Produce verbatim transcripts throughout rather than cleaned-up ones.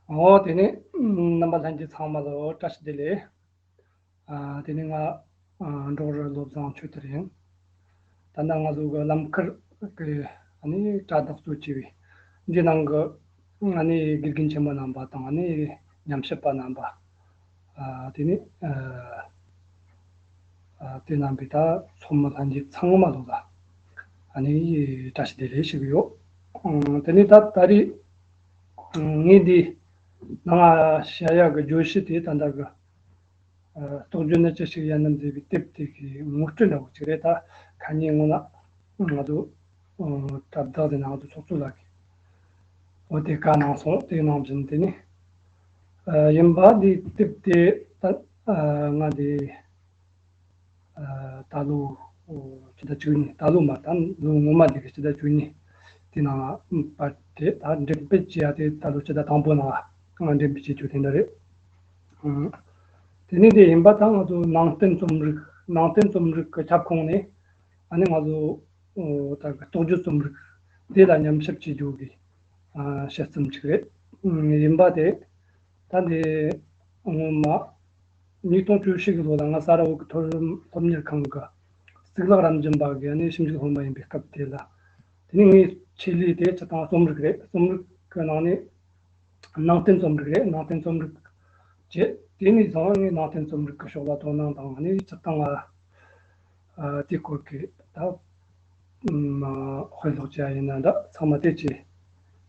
འོ་དེ་ནས་རྣམ་པ་ལྷན་རྒྱས་ཚང་མ་ལ་བཀྲ་ཤིས་བདེ་ལེགས། ཨ་དེ་ནས་ང་ཨ་འབྲོག་རུ་བློ་བཟང་ཆོས་དར་ཡིན། ད་ལྟ་ང་ཚོ་གི་ལམ་ཁར་གི་ཨ་ནི་དྲ་བདག་གཙོ་བྱས་པའི་འདི་ནང་གི་ཨ་ནི་དགེ་རྒན་ཆེན་མོ་རྣམ་པ་དང་ཨ་ནི་ཉམས་ཞིབ་པ་རྣམ་པ། ཨ་དེ་ནས་ཨ་ཨ་དེ་རྣམ་པའི་ད་ཚོགས་མི་ལྷན་རྒྱས་ཚང་མ་ལོ་ལ་ཨ་ནི་བཀྲ་ཤིས་བདེ་ལེགས་ཞུ་གི་ཡོད། ཨང་དེ་ནས་ད་ད་རེས་ངས་འདི་ནང་ང་བཤད་ཡག་གི་བརྗོད་གཞི་དེ་ད་ལྟ་གི་ཨ་རྟོགས་བརྗོད་ནི་ཅི་ཞིག་ཡིན་ནམ་ཟེར་བའི་དེབ་དེ་གི་ངོ་སྤྲོད་འདྲ་བོ་ཅིག་རེད། ད་ཁ་ཉིན་སྔོན་ལ་ང་ཚོ་ཨ་དྲ་བདག་དེ་ནང་དུ་ཚོགས་གཙོ་ལགས་ཀྱིས་འོ་དེ་བཀའ་གནང་སོང་། དེ་ནང་བཞིན་དེ་ནི་ཨ་ཡིན་པ་འདི་དེབ་དེ་ད་ཨ་ང་དེ་ཨ་ད་ལོ་ཕྱི་ཟླ་བཅུ་གཉིས། ད་ལོ་མ་ད་ལོ་སྔོན་མ་འདི་གི་ཕྱི་ཟླ་བཅུ་གཉིས་དེ་ནང་ལ་པར་དེ་ད་འགྲེམས་སྤེལ་བྱས་ཡ་དེ་ད་ལོ་ཕྱི་ཟླ་དང་པོ་ནང་ལ་འགྲེམས་སྤེལ་བྱེད་རྒྱུ་དེ་འདྲ་རེད། ཨང་དེ་ནས་དེ་ཡིན་པ་ད་ང་ཚོ་ནང་བསྟན་རྩོམ་རིག་ནང་བསྟན་རྩོམ་རིག་གི་ཁྱབ་ཁོངས་ནས་ཨ་ནི་ང་ཚོ་ཨོ་ད་གི་རྟོགས་བརྗོད་རྩོམ་རིག་དེ་ལ་ཉམས་ཞིབ་བྱེད་རྒྱུ་གི་ཨ་དཔྱད་རྩོམ་ཅིག་རེད། ཨང་ཡིན་པ་དེ་ད་འདི་སྔོན་མ་ཉིས་སྟོང་བཅུ་བཞི་གི་ལོ་ལ་ང་ས་ར་འོག་གི་མཐོ་རིམ་སློབ་གཉེར་ཁང་གི་གཙུག་ལག་རབ་འབྱམས་པ་གི་ཨ་ནི་ཞིབ་འཇུག་སློབ་མ་ཡིན་པའི་སྐབས་དེ་ལ། དེ་ནས་ངའི་ཆེད་ལས་དེ་སྤྱིར་བཏང་རྩོམ་རིག་རེད། རྩོམ་རིག་གི་ནང་ནས་ནང་བསྟན་རྩོམ་རིག་རེད། ནང་བསྟན་རྩོམ་རིག་བྱས། དེ་ནས་བཟུང་ངས་ནང་བསྟན་རྩོམ་རིག་གི་ཕྱོགས་ལ་དོ་སྣང་དང་ཨ་ནི་སྤྱིར་བཏང་ལ་ཨ་དེའི་སྐོར་གྱི་ད་ཨ་དཔེ་ཀློག་བྱས་ཡིན་ན་འདྲ་ཚང་མ་དེ་བྱས།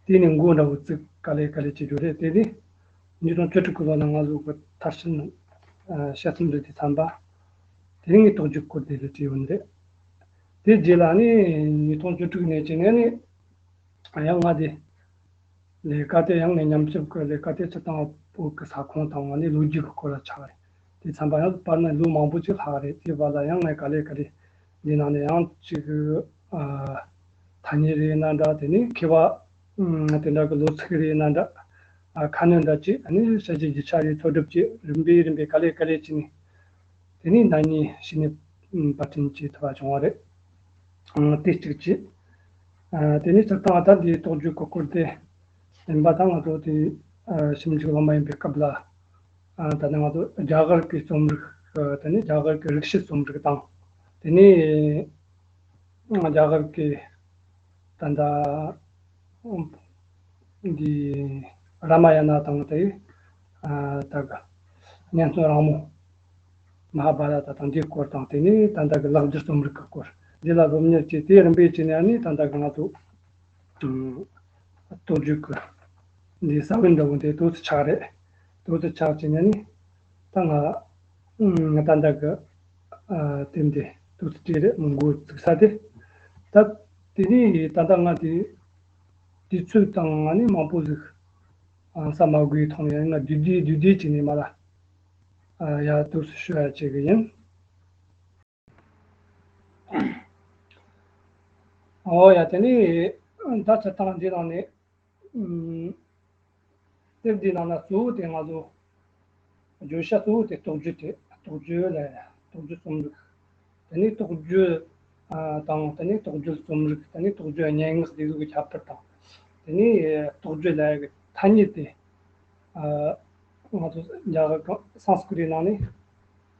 དེ་ནས་མགོ་འདྲ་བོ་བཙུགས། ག་ལེ་ག་ལེ་བྱེད་རྒྱུ་རེད། དེ་ནས་ཉིས་སྟོང་བཅུ་དྲུག་གི་ལོ་ན་ང་ཚོ་གི་མཐར་ཕྱིན་ཨ་དཔྱད་རྩོམ་རེ་དེ་ཚན་པ་དེ་ནས་ངས་རྟོགས་བརྗོད་སྐོར་དེ་ལ་བྲིས་ཡོད་ནི་རེད། དེ་རྗེས་ལ་ནི་ཉིས་སྟོང་བཅུ་དྲུག་ནས་བྱས་ནས་ནི་ཡང་ང་དེ་ལས་ཀ་དེ་ཡང་ངས་ཉམས་ཞིབ་ཀྱི་ལས་ཀ་དེ་སྤྱིར་བཏང་བོད་ཀྱི་ས་ཁོངས་དང་ཨ་ནི་ལོ་རྒྱུས་ཀྱི་སྐོར་ལ་ཆགས་རེད། དེ་ཚན་པ་ཡང་བར་ན་ལོ་མང་པོ་ཅིག་ལྷག་རེད། དེའི་བར་ལ་ཡང་ངས་ག་ལེ་ག་ལེ་འདི་ནང་ནས་ཡང་ཅིག་ཨ་ཐ་སྙད་རེད་ན་འདྲ། དེ་ནས་མཁས་པ་ཨ་དེ་འདྲ་གི་ལོ་ཚིགས་རེད་ན་འདྲ། ཨ་ཁ་སྣོན་འདྲ་ཅིག་ཨ་ནི་ཞལ་བརྒྱད་རྒྱུ་ཆ་རེད། འཚོལ་སྒྲུབ་ཅིག་རིམ་པས་རིམ་པས་ག་ལེ་ག་ལེ་བྱས་ནས་དེ་ནས་ན་ནིང་ཕྱི་ནས་པར་སྐྲུན་བྱེད་ཐུབ་པ་བྱུང་བ་རེད། ཨང་དེ་གཅིག་བྱས། ཨ་དེ་ནས་སྤྱིར་བཏང་ད་འདིའི་རྟོགས་བརྗོད་ཀྱི་སྐོར་དེ་ཡིན་པ་ད་ང་ཚོ་དེ་ཨ་ཞིབ་འཇུག་སློབ་མ་ཡིན་པའི་སྐབས་ལ་ཨ་ད་ནི་ང་ཚོ་རྒྱ་གར་གྱི་རྩོམ་རིག་ཨ་དེ་ནས་རྒྱ་གར་གྱི་རིག་བྱེད་རྩོམ་རིག་དང་དེ་ནས་རྒྱ་གར་གྱི་ད་ལྟ་འདི་རཱ་མ་ཡ་ན་དང་དེ་ཨ་ད་ག་སྙན་རྩོམ་རིང་མོ་མ་ཧཱ་བྷ་ར་ཏ་དང་འདིའི་སྐོར་དང་དེ་ནས་ད་ལྟ་གི་ལེགས་སྦྱར་རྩོམ་རིག་གི་སྐོར་འདི་ལ་སློབ་གཉེར་བྱས། དེ་རིམ་པས་བྱས་ནས་ནི་ད་ལྟ་གི་ང་ཚོ་རྟོགས་བརྗོད་ཀྱི་འདི་ས་བོན་འདྲ་བོ་འདི་དུས་སུ་ཆགས་རེད། དུས་སུ་ཆགས་བྱས་ནས་ནི་ད་ང་ད་ལྟ་གི་ཨ་དེ་འདི་དུས་སུ་བྲིས་རེད། མི་མགོ་བཙུགས་ས་དེ་ད་དེ་ནས་ད་ལྟ་ང་དེ་དུས་ཚོད་དང་ང་ནི་མང་པོ་ཟིག་ཨ་ས་མ་དགོས་ཐོག་ནས་ང་བསྡུས་བསྡུས་བསྡུས་བསྡུས་བྱས་ནས་མ་ལ་ཨ་ཡ་དུས་སུ་ཞུ་ཡ་བྱེད་གི་ཡིན། ཨོ་ཡ་དེ་ནས་ད་ཆ་ཐང་འདི་ནང་ནས་ཨུམ་དེབ་འདི་ནང་ན་གཙོ་བོ་དེ་ང་ཚོ་བརྗོད་བྱ་གཙོ་བོ་དེ་རྟོགས་བརྗོད་དེ། རྟོགས་བརྗོད་ལ་རྟོགས་བརྗོད་རྩོམ་རིག་དེ་ནས་རྟོགས་བརྗོད་ཨ་དང་དེ་ནས་རྟོགས་བརྗོད་རྩོམ་རིག་དེ་ནས་རྟོགས་བརྗོད་སྙན་ངག་དེ་ཚོ་གི་ཁྱད་པར་དང་དེ་ནས་རྟོགས་བརྗོད་ལ་ཡ་གི་ཐ་སྙད་དེ། ཨ་ང་ཚོ་རྒྱ་གར་གང་སཾ་སྐྲྀ་ཏའི་ནང་ནས་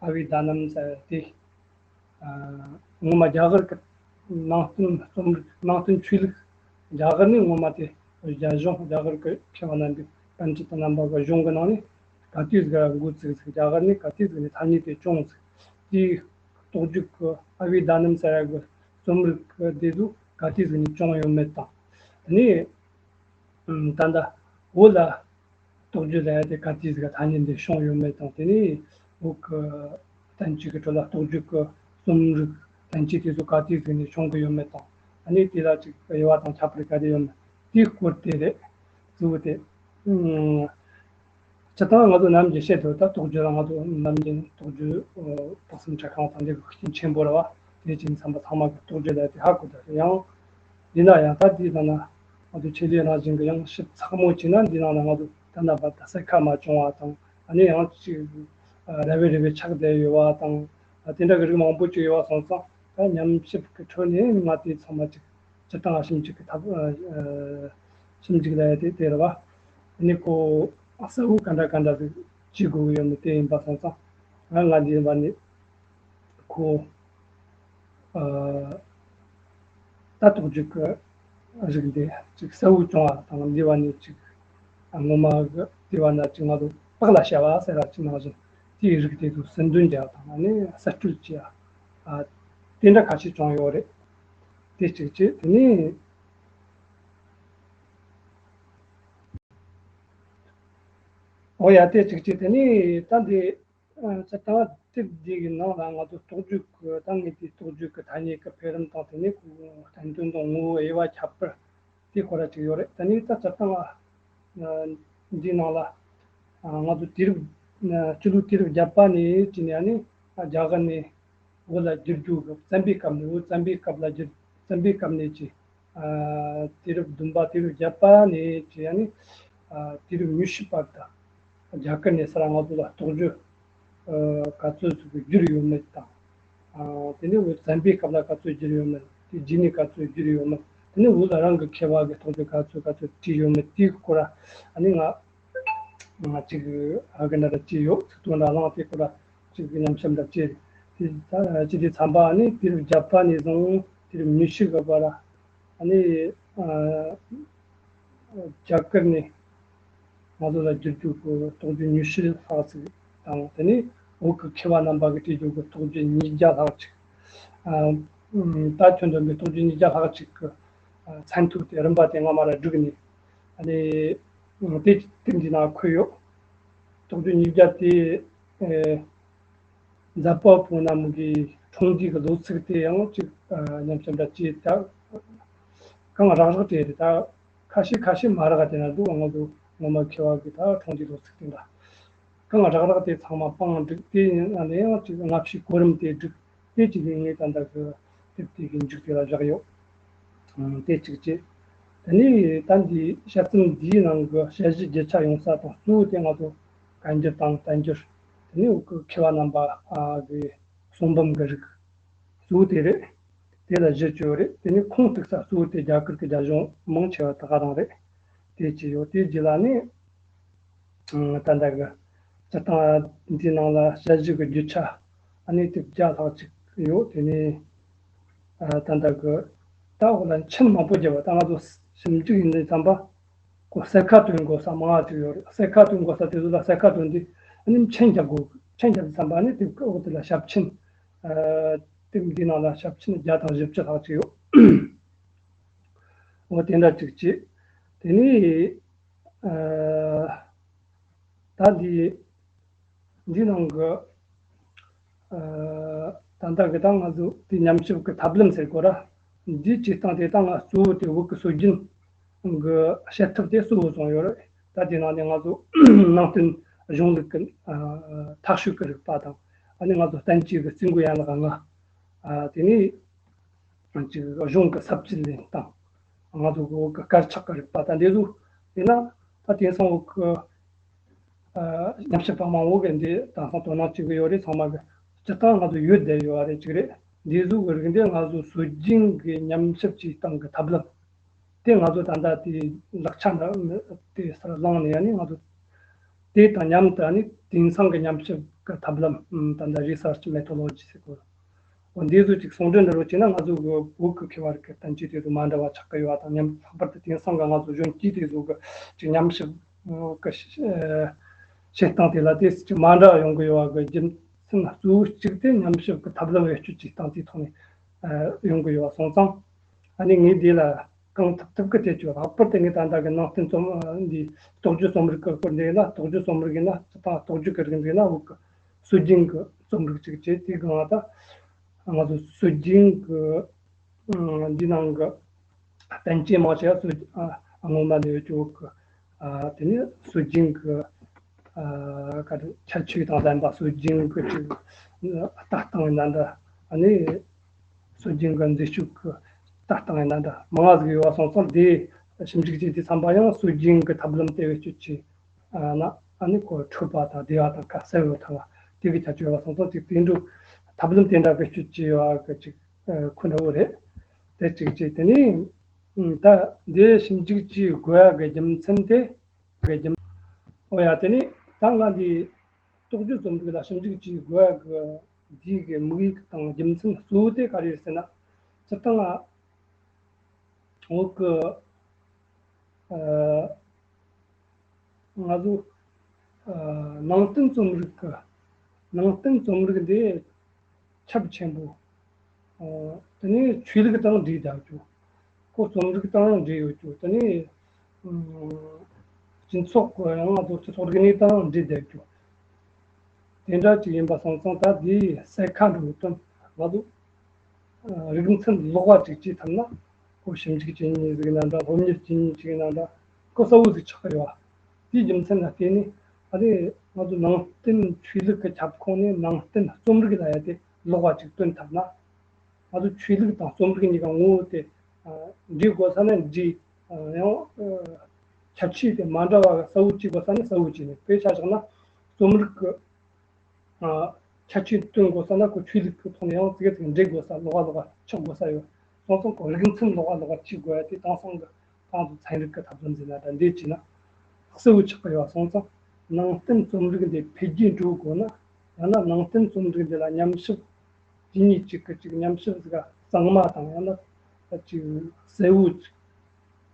ཨ་བྷི་དྷ་ནམ་ཟེར་དེ། ཨ་ངོ་མ་རྒྱ་གར་གྱི་ནང་བསྟན་རྩོམ་རིག་ནང་བསྟན་ཆོས་ལུགས་རྒྱ་གར་ནས་ངོ་མ་དེ་རྒྱ་གཞུང་རྒྱ་གར་གྱི་མཁས་པ་རྣམ་པས་པཎ་ཌི་ཏ་རྣམ་པ་གི་གཞུང་གི་ནང་ནས་ག་དུས་ཟིག་འགོ་བཙུགས་ཟིག་རྒྱ་གར་ནས་ག་དུས་ཟིག་ནས་ཐ་སྙད་དེ་བྱུང་ཟིག་དེའི་རྟོགས་བརྗོད་ཀྱི་ཨ་བྷི་དྷ་ནམ་ཟེར་ཡ་གི་རྩོམ་རིག་གི་དེ་ཚོ་ག་དུས་ཟིག་ནས་བྱུང་ཡོད་མེད་དང་། དེ་ནས་ད་ལྟ་བོད་ལ་རྟོགས་བརྗོད་ལབ་ཡ་དེ་ག་དུས་ཟིག་ག་ཐ་སྙད་འདི་བྱུང་ཡོད་མེད་དང་། དེ་ནས་བོད་ཀྱི་བསྟན་བཅོས་ཀྱི་ཁྲོད་ལ་རྟོགས་བརྗོད་ཀྱི་རྩོམ་རིག་བསྟན་བཅོས་དེ་ཚོ་ག་དུས་ཟིག་ནས་བྱུང་གི་ཡོད་མེད་དང་། ཨ་ནི་དེ་ལ་ཅིག་དབྱེ་བ་དང་ཁྱད་པར་ག་རེ་ཡོད་མེད་དེའི་སྐོར་དེ་རེད། གཙོ་བོ་དེ། སྤྱིར་བཏང་ང་ཚོ་ནམ་རྒྱུན་བཤད་དུས་ད་རྟོགས་བརྗོད་ལ་ང་ཚོ་ནམ་རྒྱུན་རྟོགས་བརྗོད་དཔག་བསམ་འཁྲབ་ཁང་དང་འདི་གི་ཤུགས་རྐྱེན་ཆེན་པོ་རེད་བ། དེ་བཞིན་བསམ་པ་ཚང་མ་གི་རྟོགས་བརྗོད་ལ་དེ་ཧ་གོ་ད་ཡང་། ཡིན་ན་ཡང་ད་དེའི་ནང་ན་ང་ཚོ་ཆེད་ལས་རང་བཞིན་གྱི་ཡང་ཞིབ་ཚགས་མོ་བྱས་ན་འདི་ནང་ན་ང་ཚོ་ད་ལྟ་བར་ད་གསལ་ཁ་མ་བྱུང་བ་དང་། ཨ་ནི་ཡང་ཅིག་རེ་བའི་རེ་བའི་ཆགས་བསྡད་ཡོད་བ་དང་། དེ་འདྲ་གི་རིགས་མང་པོ་ཅིག་ཡོད་བ་སོང་ཙང་། ད་ཉམས་ཞིབ་ཀྱི་ཁྲོད་ནས་ང་དེ་ཚང་མ་ཅིག་སྤྱིར་བཏང་ཞིབ་འཇུག་གི་ཐབས་ཞིབ་འཇུག་ལ་ཡ་དེ་དེ་རེད་བ། ཨ་ནི་ཁོ། གསལ་བོ་ག་འདྲ་ག་འདྲ་ཟིག་བྱེད་དགོས་ཀྱི་ཡོད་མེད་དེ་ཡིན་པ་སོང་ཙང་། ང་ང་འདི་ཡིན་པ་ནི་ཁོ། ཨ། ད་རྟོགས་བརྗོད་ཀྱི་རིགས་འདི་ཅིག་གསལ་བོ་བྱུང་བ་དང་། འདི་བ་ནི་ཅིག་ངོ་མ་གི་འདི་བ་ན་ཅིག་ང་ཚོ་བག་ལ་ཞ་བ་ཟེར་བ་ཅིག་ནང་བཞིན་དེའི་རིགས་དེ་ཚོ་ཟིན་དོན་རྒྱག་དང་། ཨ་ནི་གསར་གཏོད་བྱེད་ཡ། ཨ། དེ་འདྲ་ཁ་ཤས་བྱུང་ཡོད་རེད། དེ་གཅིག་བྱས། དེ་ནས། འོ་ཡ། དེ་གཅིག་བྱས། དེ་ནས་ད་འདི། ཨ། སྤྱིར་བཏང་དེབ་འདི་གི་ནང་ལ་ང་ཚོ་རྟོགས་བརྗོད་ཀྱི། ད་ངས་དེ་རྟོགས་བརྗོད་ཀྱི་ཐ་སྙད་ཀྱི་འཕེལ་རིམ་དང་། དེ་ནས་ཁོ་བསྟན་དོན་དང་ངོ་བོ་དབྱེ་བ་ཁྱད་པར་དེ་སྐོར་ར་ཅིག་ཡོད་རེད། ད་ནི་ད་སྤྱིར་བཏང་། ཨ། འདིའི་ནང་ལ། ཨ། ང་ཚོ་དུས་རབས། ཨ། སྤྱི་ལོ་དུས་རབས་བརྒྱད་པ་ནས་བྱས་ནས། ཨ་ནི་རྒྱ་གར་ནས་བོད་ལ་བསྒྱུར་རྒྱུ་གི་བཙན་པོའི་སྐབས་ནས། བོད་བཙན་པོའི་སྐབས་ལ་བསྒྱུར། བཙན་པོའི་སྐབས་ནས་ཀྱི། ཨ། དུས་རབས་བདུན་པ། དུས་རབས་བརྒྱད་པ་ནས་ཀྱི། ཨ་ནི། ཨ། དུས་རབས་ཉི་ཤུ་བར་དུ་རྒྱ་གར་ནས་ས་ར་ང་ཚོ་ལ་རྟོགས་བརྗོད། ཨ། ག་ཚོད་ཟིག་བསྒྱུར་ཡོད་མེད་དང་། ཨ། དེ་ནས་བོད་བཙན་པོའི་སྐབས་ལ་ག་ཚོད་བསྒྱུར་ཡོད་མེད། དེ་རྗེས་ནས་ག་ཚོད་བསྒྱུར་ཡོད་མེད། དེ་ནས་བོད་རང་གི་མཁས་པ་གི་རྟོགས་བརྗོད་ག་ཚོད་ག་ཚོད་བྲིས་ཡོད་མེད་དེའི་སྐོར་ར། ཨ་ནི་ང་ང་ཅིག་ཨ་གི་འདྲ་ར་ཅིག་ཡོད། ཚིག་ཐོ་འདྲ་བླངས། དེ་སྐོར་ལ་ཅིག་ཉམས་ཞིབ་འདྲ་བྱས། དེ་ད་ཅི་དེ་ཚན་པ། ཨ་ནི་དུས་རབས་བརྒྱད་པ་ནས་བཟུང་དུས་རབས་ཉི་ཤུ་གི་བར། ཨ་ནི། ཨ། རྒྱ་གར་ནས་ང་ཚོ་ལ་བསྒྱུར་རྒྱུ་གི་རྟོགས་བརྗོད་ཉི་ཤུ་ལྷག་ཅིག་དང་། དེ་ནས་བོད་ཀྱི་མཁས་པ་རྣམ་པ་གིས་བྲིས་རྒྱུ་གི་རྟོགས་བརྗོད་ཉིས་བརྒྱ་ལྷག་ཅིག་ཨ། ད་ཁྱོན་བསྡོམས་པའི་རྟོགས་བརྗོད་ཉིས་བརྒྱ་ལྷག་ཅིག་གི། ཨ། ཚན་ཐིག་དེ་རིམ་པ་དེ་སྔ་མ་ར་བསྒྲིགས་ནས། ཨ་ནི་དེ་དེབ་འདི་ནང་འཁོད་ཡོད། རྟོགས་བརྗོད་ཉིས་བརྒྱ་དེ། ཨེ། མཛད་པ་པོ་རྣམས་ཀྱི་འཁྲུངས་འདས་ཀྱི་ལོ་ཚིགས་དེ་ཡང་ཅིག་ཨ། ཉམས་ཞིབ་འདྲ་བྱས། ད་གང་རག་རག་དེ་རེད། ད་ཁ་ཤས་ཁ་ཤས་མ་རག་དེ་འདྲ་འདུག་ང་ཚོ་ངོ་མ་མཁས་པ་གི་ད་འཁྲུངས་འདས་ལོ་ཚིགས་དེ་འདྲ། གང་རག་རག་དེ་ཚང་མ་སྤུངས་བསྒྲིགས། དེ་ཡིན་ན་ཡང་ཅིག་སྔ་ཕྱིའི་གོ་རིམ་དེ་བསྒྲིགས། དེ་གཅིག་ངས་ད་ལྟ་གི་དེབ་དེ་གི་མཇུག་དེ་ལ་བཞག་ཡོད། ཨང་། དེ་གཅིག་བྱས། དེ་ནས་ད་འདི་དཔྱད་རྩོམ་འདིའི་ནང་གི་དཔྱད་གཞི་རྒྱུ་ཆ་ཡོང་ས་དང་གཙོ་བོ་དེ་ང་ཚོ་བཀའ་འགྱུར་དང་བསྟན་འགྱུར། དེ་ནས་འོག་གི་མཁས་པ་རྣམ་པ་ཨ་གི་གསུང་འབུམ་གྱི་རིགས་གཙོ་བོ་དེ་རེད། དེ་ལ་གཞི་བཅོལ་བ་རེད། དེ་ནས་ཁུངས་གཏུགས་ས་གཙོ་བོ་དེ་རྒྱ་གར་གྱི་རྒྱ་གཞུང་མང་ཆེ་བ་དེ་ག་རང་རེད། དེ་བྱས་ཡོད། དེའི་རྗེས་ལ་ནི། ཨང་། ད་ལྟ་གི་སྤྱིར་བཏང་འདིའི་ནང་ལ་དཔྱད་གཞི་གི་རྒྱུ་ཆ་ཨ་ནི་དེབ་བརྒྱ་ལྷག་ཅིག་ཡོད། དེ་ནས་ཨ། ད་ལྟ་གི་ད་འོག་ལ་མཆན་མང་པོ་བརྒྱབ་པ། ད་ང་ཚོ་ཞིབ་འཇུག་ཡིན་དུས་ཙམ་པ་ཁོ་གསལ་ཁ་སྟོན་དགོས་ས་མང་བ་ཅིག་ཡོད་རེད། གསལ་ཁ་སྟོན་དགོས་ས་དེ་ཚོ་ལ་གསལ་ཁ་སྟོན་དུས་ཨ་ནི་མཆན་རྒྱབ་དགོས། མཆན་རྒྱབ་དུས་ཙམ་པ་ཨ་ནི་དེབ་ཀྱི་འོག་དེ་ལ་ཞབས་མཆན། ཨ། དེབ་འདིའི་ནང་ལ་ཞབས་མཆན་བརྒྱ་དང་བཞི་བཅུ་ལྷག་ཅིག་ཡོད། འོ་དེ་འདྲ་ཅིག་བྱས། དེ་ནས། ཨ། ད་འདི་འདི་ནང་གི། ཨ། ད་ལྟ་གི་ད་ང་ཚོ་དེ་ཉམས་ཞིབ་ཀྱི་ཐབས་ལམ་ཟེར་དགོས་ར། འདིའི་བྱེད་སྟངས་དེ་ད་ང་གཙོ་བོ་དེ་བོད་ཀྱི་སྲོལ་རྒྱུན་གྱི་བཤད་ཐབས་དེ་གཙོ་བོ་བཟུང་ཡོད་རེད། ད་དེ་ནང་ནས་ང་ཚོ་ནང་བསྟན་གཞུང་ལུགས་ཀྱི། ཨ། ཐག་གཅོད་ཀྱི་རིག་པ་དང་། ཨ་ནི་ང་ཚོ་བསྟན་བཅོས་ཀྱི་རྩིས་འགོ་ཡན་ལག་ལྔ། ཨ། དེ་ནས། ཅིག་གཞུང་གི་ས་བཅད་ལེན་སྟངས། ང་ཚོ་གི་བོད་ཀྱི་དཀར་ཆག་གི་རིག་པ་དང་འདི་ཚོ་ཡིན་ན། ད་དེང་སང་བོད་ཀྱི། ཨ། ཉམས་ཞིབ་པ་མང་བོ་གིས་འདི་དེང་སང་དོ་སྣང་བྱེད་ཀྱི་ཡོད་རེད། ཚང་མ་གི་སྤྱིར་བཏང་ང་ཚོ་ཡོད་བསྡད་ཡོད་རེད། ཅིག་རེད། འདི་ཚོ་གི་རིགས་འདི་ང་ཚོ་སྲོལ་རྒྱུན་གྱི་ཉམས་ཞིབ་བྱེད་སྟངས་ཀྱི་ཐབས་ལམ། དེ་ང་ཚོ་ད་ལྟ་དེ་ལག་ཆ་འདྲ་དེ་སར་བླངས་ནས། ཨ་ནི་ང་ཚོ་དེ་དང་མཉམ་དུ་ཨ་ནི་དེང་སང་གི་ཉམས་ཞིབ་ཀྱི་ཐབས་ལམ། ཨམ། ད་ལྟ་རི་སར་ཆི་མེ་ཐོ་ལོ་ཇི་ཟེར་གོ། འོ་འདི་ཚོ་ཅིག་ཟུང་འབྲེལ་འདྲ་བོ་བྱས་ན་ང་ཚོ་གི་བོད་ཀྱི་མཁས་པ་རིགས་ཀྱི་བསྟན་བཅོས་དེ་ཚོ་མ་འདྲ་བ་ཆགས་ཀྱི་ཡོད་པ་དང་མཉམ། ལྷག་པར་དུ་དེང་སང་གི་ང་ཚོ་གཞོན་སྐྱེས་དེ་ཚོ་གི་ཅིག་ཉམས་ཞིབ་ཀྱི་བྱེད་སྟངས་དེ་ལ་དེ་ཅིག་མ་འདྲ་བ་ཡོང་གི་ཡོད་པ་གི་རྒྱུ་མཚན་གཙོ་བོ་གཅིག་དེ་ཉམས་ཞིབ་ཀྱི་ཐབས་ལམ་བེད་སྤྱོད་བྱེད་སྟངས་དེའི་ཐོག་ནས་ཡོང་གི་ཡོད་པ་སོང་ཙང་། ཨ་ནི་ངས་འདི་ལ་གང་ཐུབ་ཐུབ་ཀྱི་དེ་བྱོས། ལྷག་པར་དུ་ངས་ད་ལྟ་གི་ནང་བསྟན་རྩོམ། འདི་རྟོགས་བརྗོད་རྩོམ་རིག་གི་སྐོར་འདི་ཡིན་ན། རྟོགས་བརྗོད་རྩོམ་རིག་ཡིན་ན། སྤྱིར་བཏང་རྟོགས་བརྗོད་ཀྱི་རིགས་འདི་ཡིན་ན། བོད་ཀྱི་སྲོལ་རྒྱུན་གྱི་རྩོམ་རིག་ཅིག་བྱས། དེ་གང་ལ་ད་ང་ཚོ་སྲོལ་རྒྱུན་གྱི། ཨ། འདི་ནང་གི་བསྟན་བཅོས་མང་ཆེ་བ་སྲོལ། ཨ། སྔོན་མ་ནས་ཡོད་ཀྱི་བོད་ཀྱི། ཨ། དེ་ནས་སྲོལ་རྒྱུན་གྱི། ཨ། ག་རེ། ཁྱད་ཆོས་དང་ལྡན་པ། སྲོལ་རྒྱུན་གྱི་ཅིག་ལྟ་སྟངས་ཡིན་ན་འདྲ། ཨ་ནི་སྲོལ་རྒྱུན་གྱི་མཛེས་དཔྱོད་ཀྱི་ལྟ་སྟངས་ཡིན་ན་འདྲ། མང་ང་ཟིག་ཡོད་པ་སོང་ཙང་། དེ་ཞིབ་འཇུག་བྱེད་དུས་ཙམ་པ་ཡང་སྲོལ་རྒྱུན་གྱི་ཐབས་ལམ་དེ་བེད་སྤྱོད་བྱས། ཨ། ན། ཨ་ནི་ཁོ་འཕྲོད་པ་དང་བདེ་བ་དང་ཁ་གསལ་བོ་ཐང་བ་དེ་གི་ཁྱད་ཆོས་ཡོད་པ་སོང་ཙང་། ཅིག་དེ་འདྲ་ཐབས་ལམ་དེ་འདྲ་བེད་སྤྱོད་བྱས་ཡོད་པ་གི་ཅིག་ཨ། ཁོ་འདྲ་བོ་རེད། དེ་གཅིག་བྱས། དེ་ནས་ད་འདི་ཞིབ་འཇུག་བྱེད་དགོས་ཡ་གི་རྒྱུ་མཚན་དེ། གི་རྒྱུ། འོ་ཡ། དེ་ནས་ད་ང་འདི་རྟོགས་བརྗོད་རྩོམ་རིག་ལ་ཞིབ་འཇུག་བྱེད་དགོས་ཡ་གི་འདི་གི་དམིགས་ཡུལ་དང་རྒྱུ་མཚན་གཙོ་བོ་དེ་ག་རེ་རེད་ཟེར་ན། སྤྱིར་བཏང་ང་བོད་གི་ཨ་ང་ཚོ་ཨ་ནང་བསྟན་རྩོམ་རིག་གི་ནང་བསྟན་རྩོམ་རིག་འདི་ཁྱབ་ཆེན་པོ། ཨ་དེ་ནས་ཆོས་ལུགས་དང་འདྲེས་བསྡད་རྒྱུ། ཁོ་རྩོམ་རིག་དང་འདྲེས་ཡོད་རྒྱུ། དེ་ནས་ཨ་སྤྱི་ཚོགས་ཀྱི་ཡང་ང་ཚོ་སྤྱི་ཚོགས་རིག་གནས་དང་འདྲེས་བསྡད་རྒྱུ། དེ་འདྲ་ཅིག་ཡིན་པ་སོང་ཙང་ད་དེའི་གསལ་ཁ་འགྲོ་དོན་ང་ཚོ་ཨ་རིག་མཚན་ལོགས་པ་ཅིག་བྱེད་ཐུབ་ན། ཁོ་ཞིབ་འཇུག་བྱེད་མཁན་ཟིག་ཡིན་ན་འདྲ། སློབ་གཉེར་བྱེད་མཁན་ཅིག་ཡིན་ན་འདྲ། ཁོ་གསལ་བོ་ཟིག་ཆགས་ཀྱི་ཡོད། དེའི་རྒྱུ་མཚན་ལ་བརྟེན་ནས་ཨ་རེ་ང་ཚོ་ནང་བསྟན་ཆོས་ལུགས་ཀྱི་ཁྱབ་ཁོངས་ནས་ནང་བསྟན་རྩོམ་རིག་ལ་ཡ་དེ་ལོགས་པ་ཅིག་སྟོན་ཐུབ་ན། ང་ཚོ་ཆོས་ལུགས་དང་རྩོམ་རིག་གཉིས་ཀ་ངོ་བོ་དེ་ཨ་འདྲེས་དགོས་ས་ན་འདྲེས། ཨ་ཡང་ཨ་ཁྱད་ཆོས་དེ་མ་འདྲ་བ་གསལ་བོ་བྱེད་དགོས་ས་ན་གསལ་བོ་བྱས་ནས། དཔེ་ཆ་བཞག་ན་རྩོམ་རིག་གི་ཨ་ཁྱད་ཆོས་སྟོན་དགོས་ས་ན་ཁོ་ཆོས་ལུགས་ཀྱི་ཐོག་ནས་ཡང་ཙི་གེ་ཙི་གེ་འདྲེས་དགོས་ས། ལོགས་ཀ་ལོགས་ཀ་ཆགས་དགོས་ས་ཡོད། སོང་ཙང་ཁོ་རིག་མཚན་ལོགས་ཀ་ལོགས་ཀ་བྱེད་དགོས་ཡ་དེ་དེང་སང་གི་ང་ཚོ་ཚན་རིག་གི་ཐབས་ལམ་ཟེར་ན་འདྲ་འདྲེས་བྱས་ན་གསལ་བོ་ཆགས་ཀྱི་ཡོད། སོང་ཙང་ནང་བསྟན་རྩོམ་རིག་འདི་འཕེལ་རྒྱས་འགྲོ་དགོས་ན། ཡང་ན་ནང་བསྟན་རྩོམ་རིག་འདི་ལ་ཉམས་ཞིབ་དེ་གཉིས་གཅིག་གི་གཅིག་ཉམས་ཞིབ་ཟིག་གཙང་མ་དང་ཡང་ན་གཅིག་གསལ་བོ་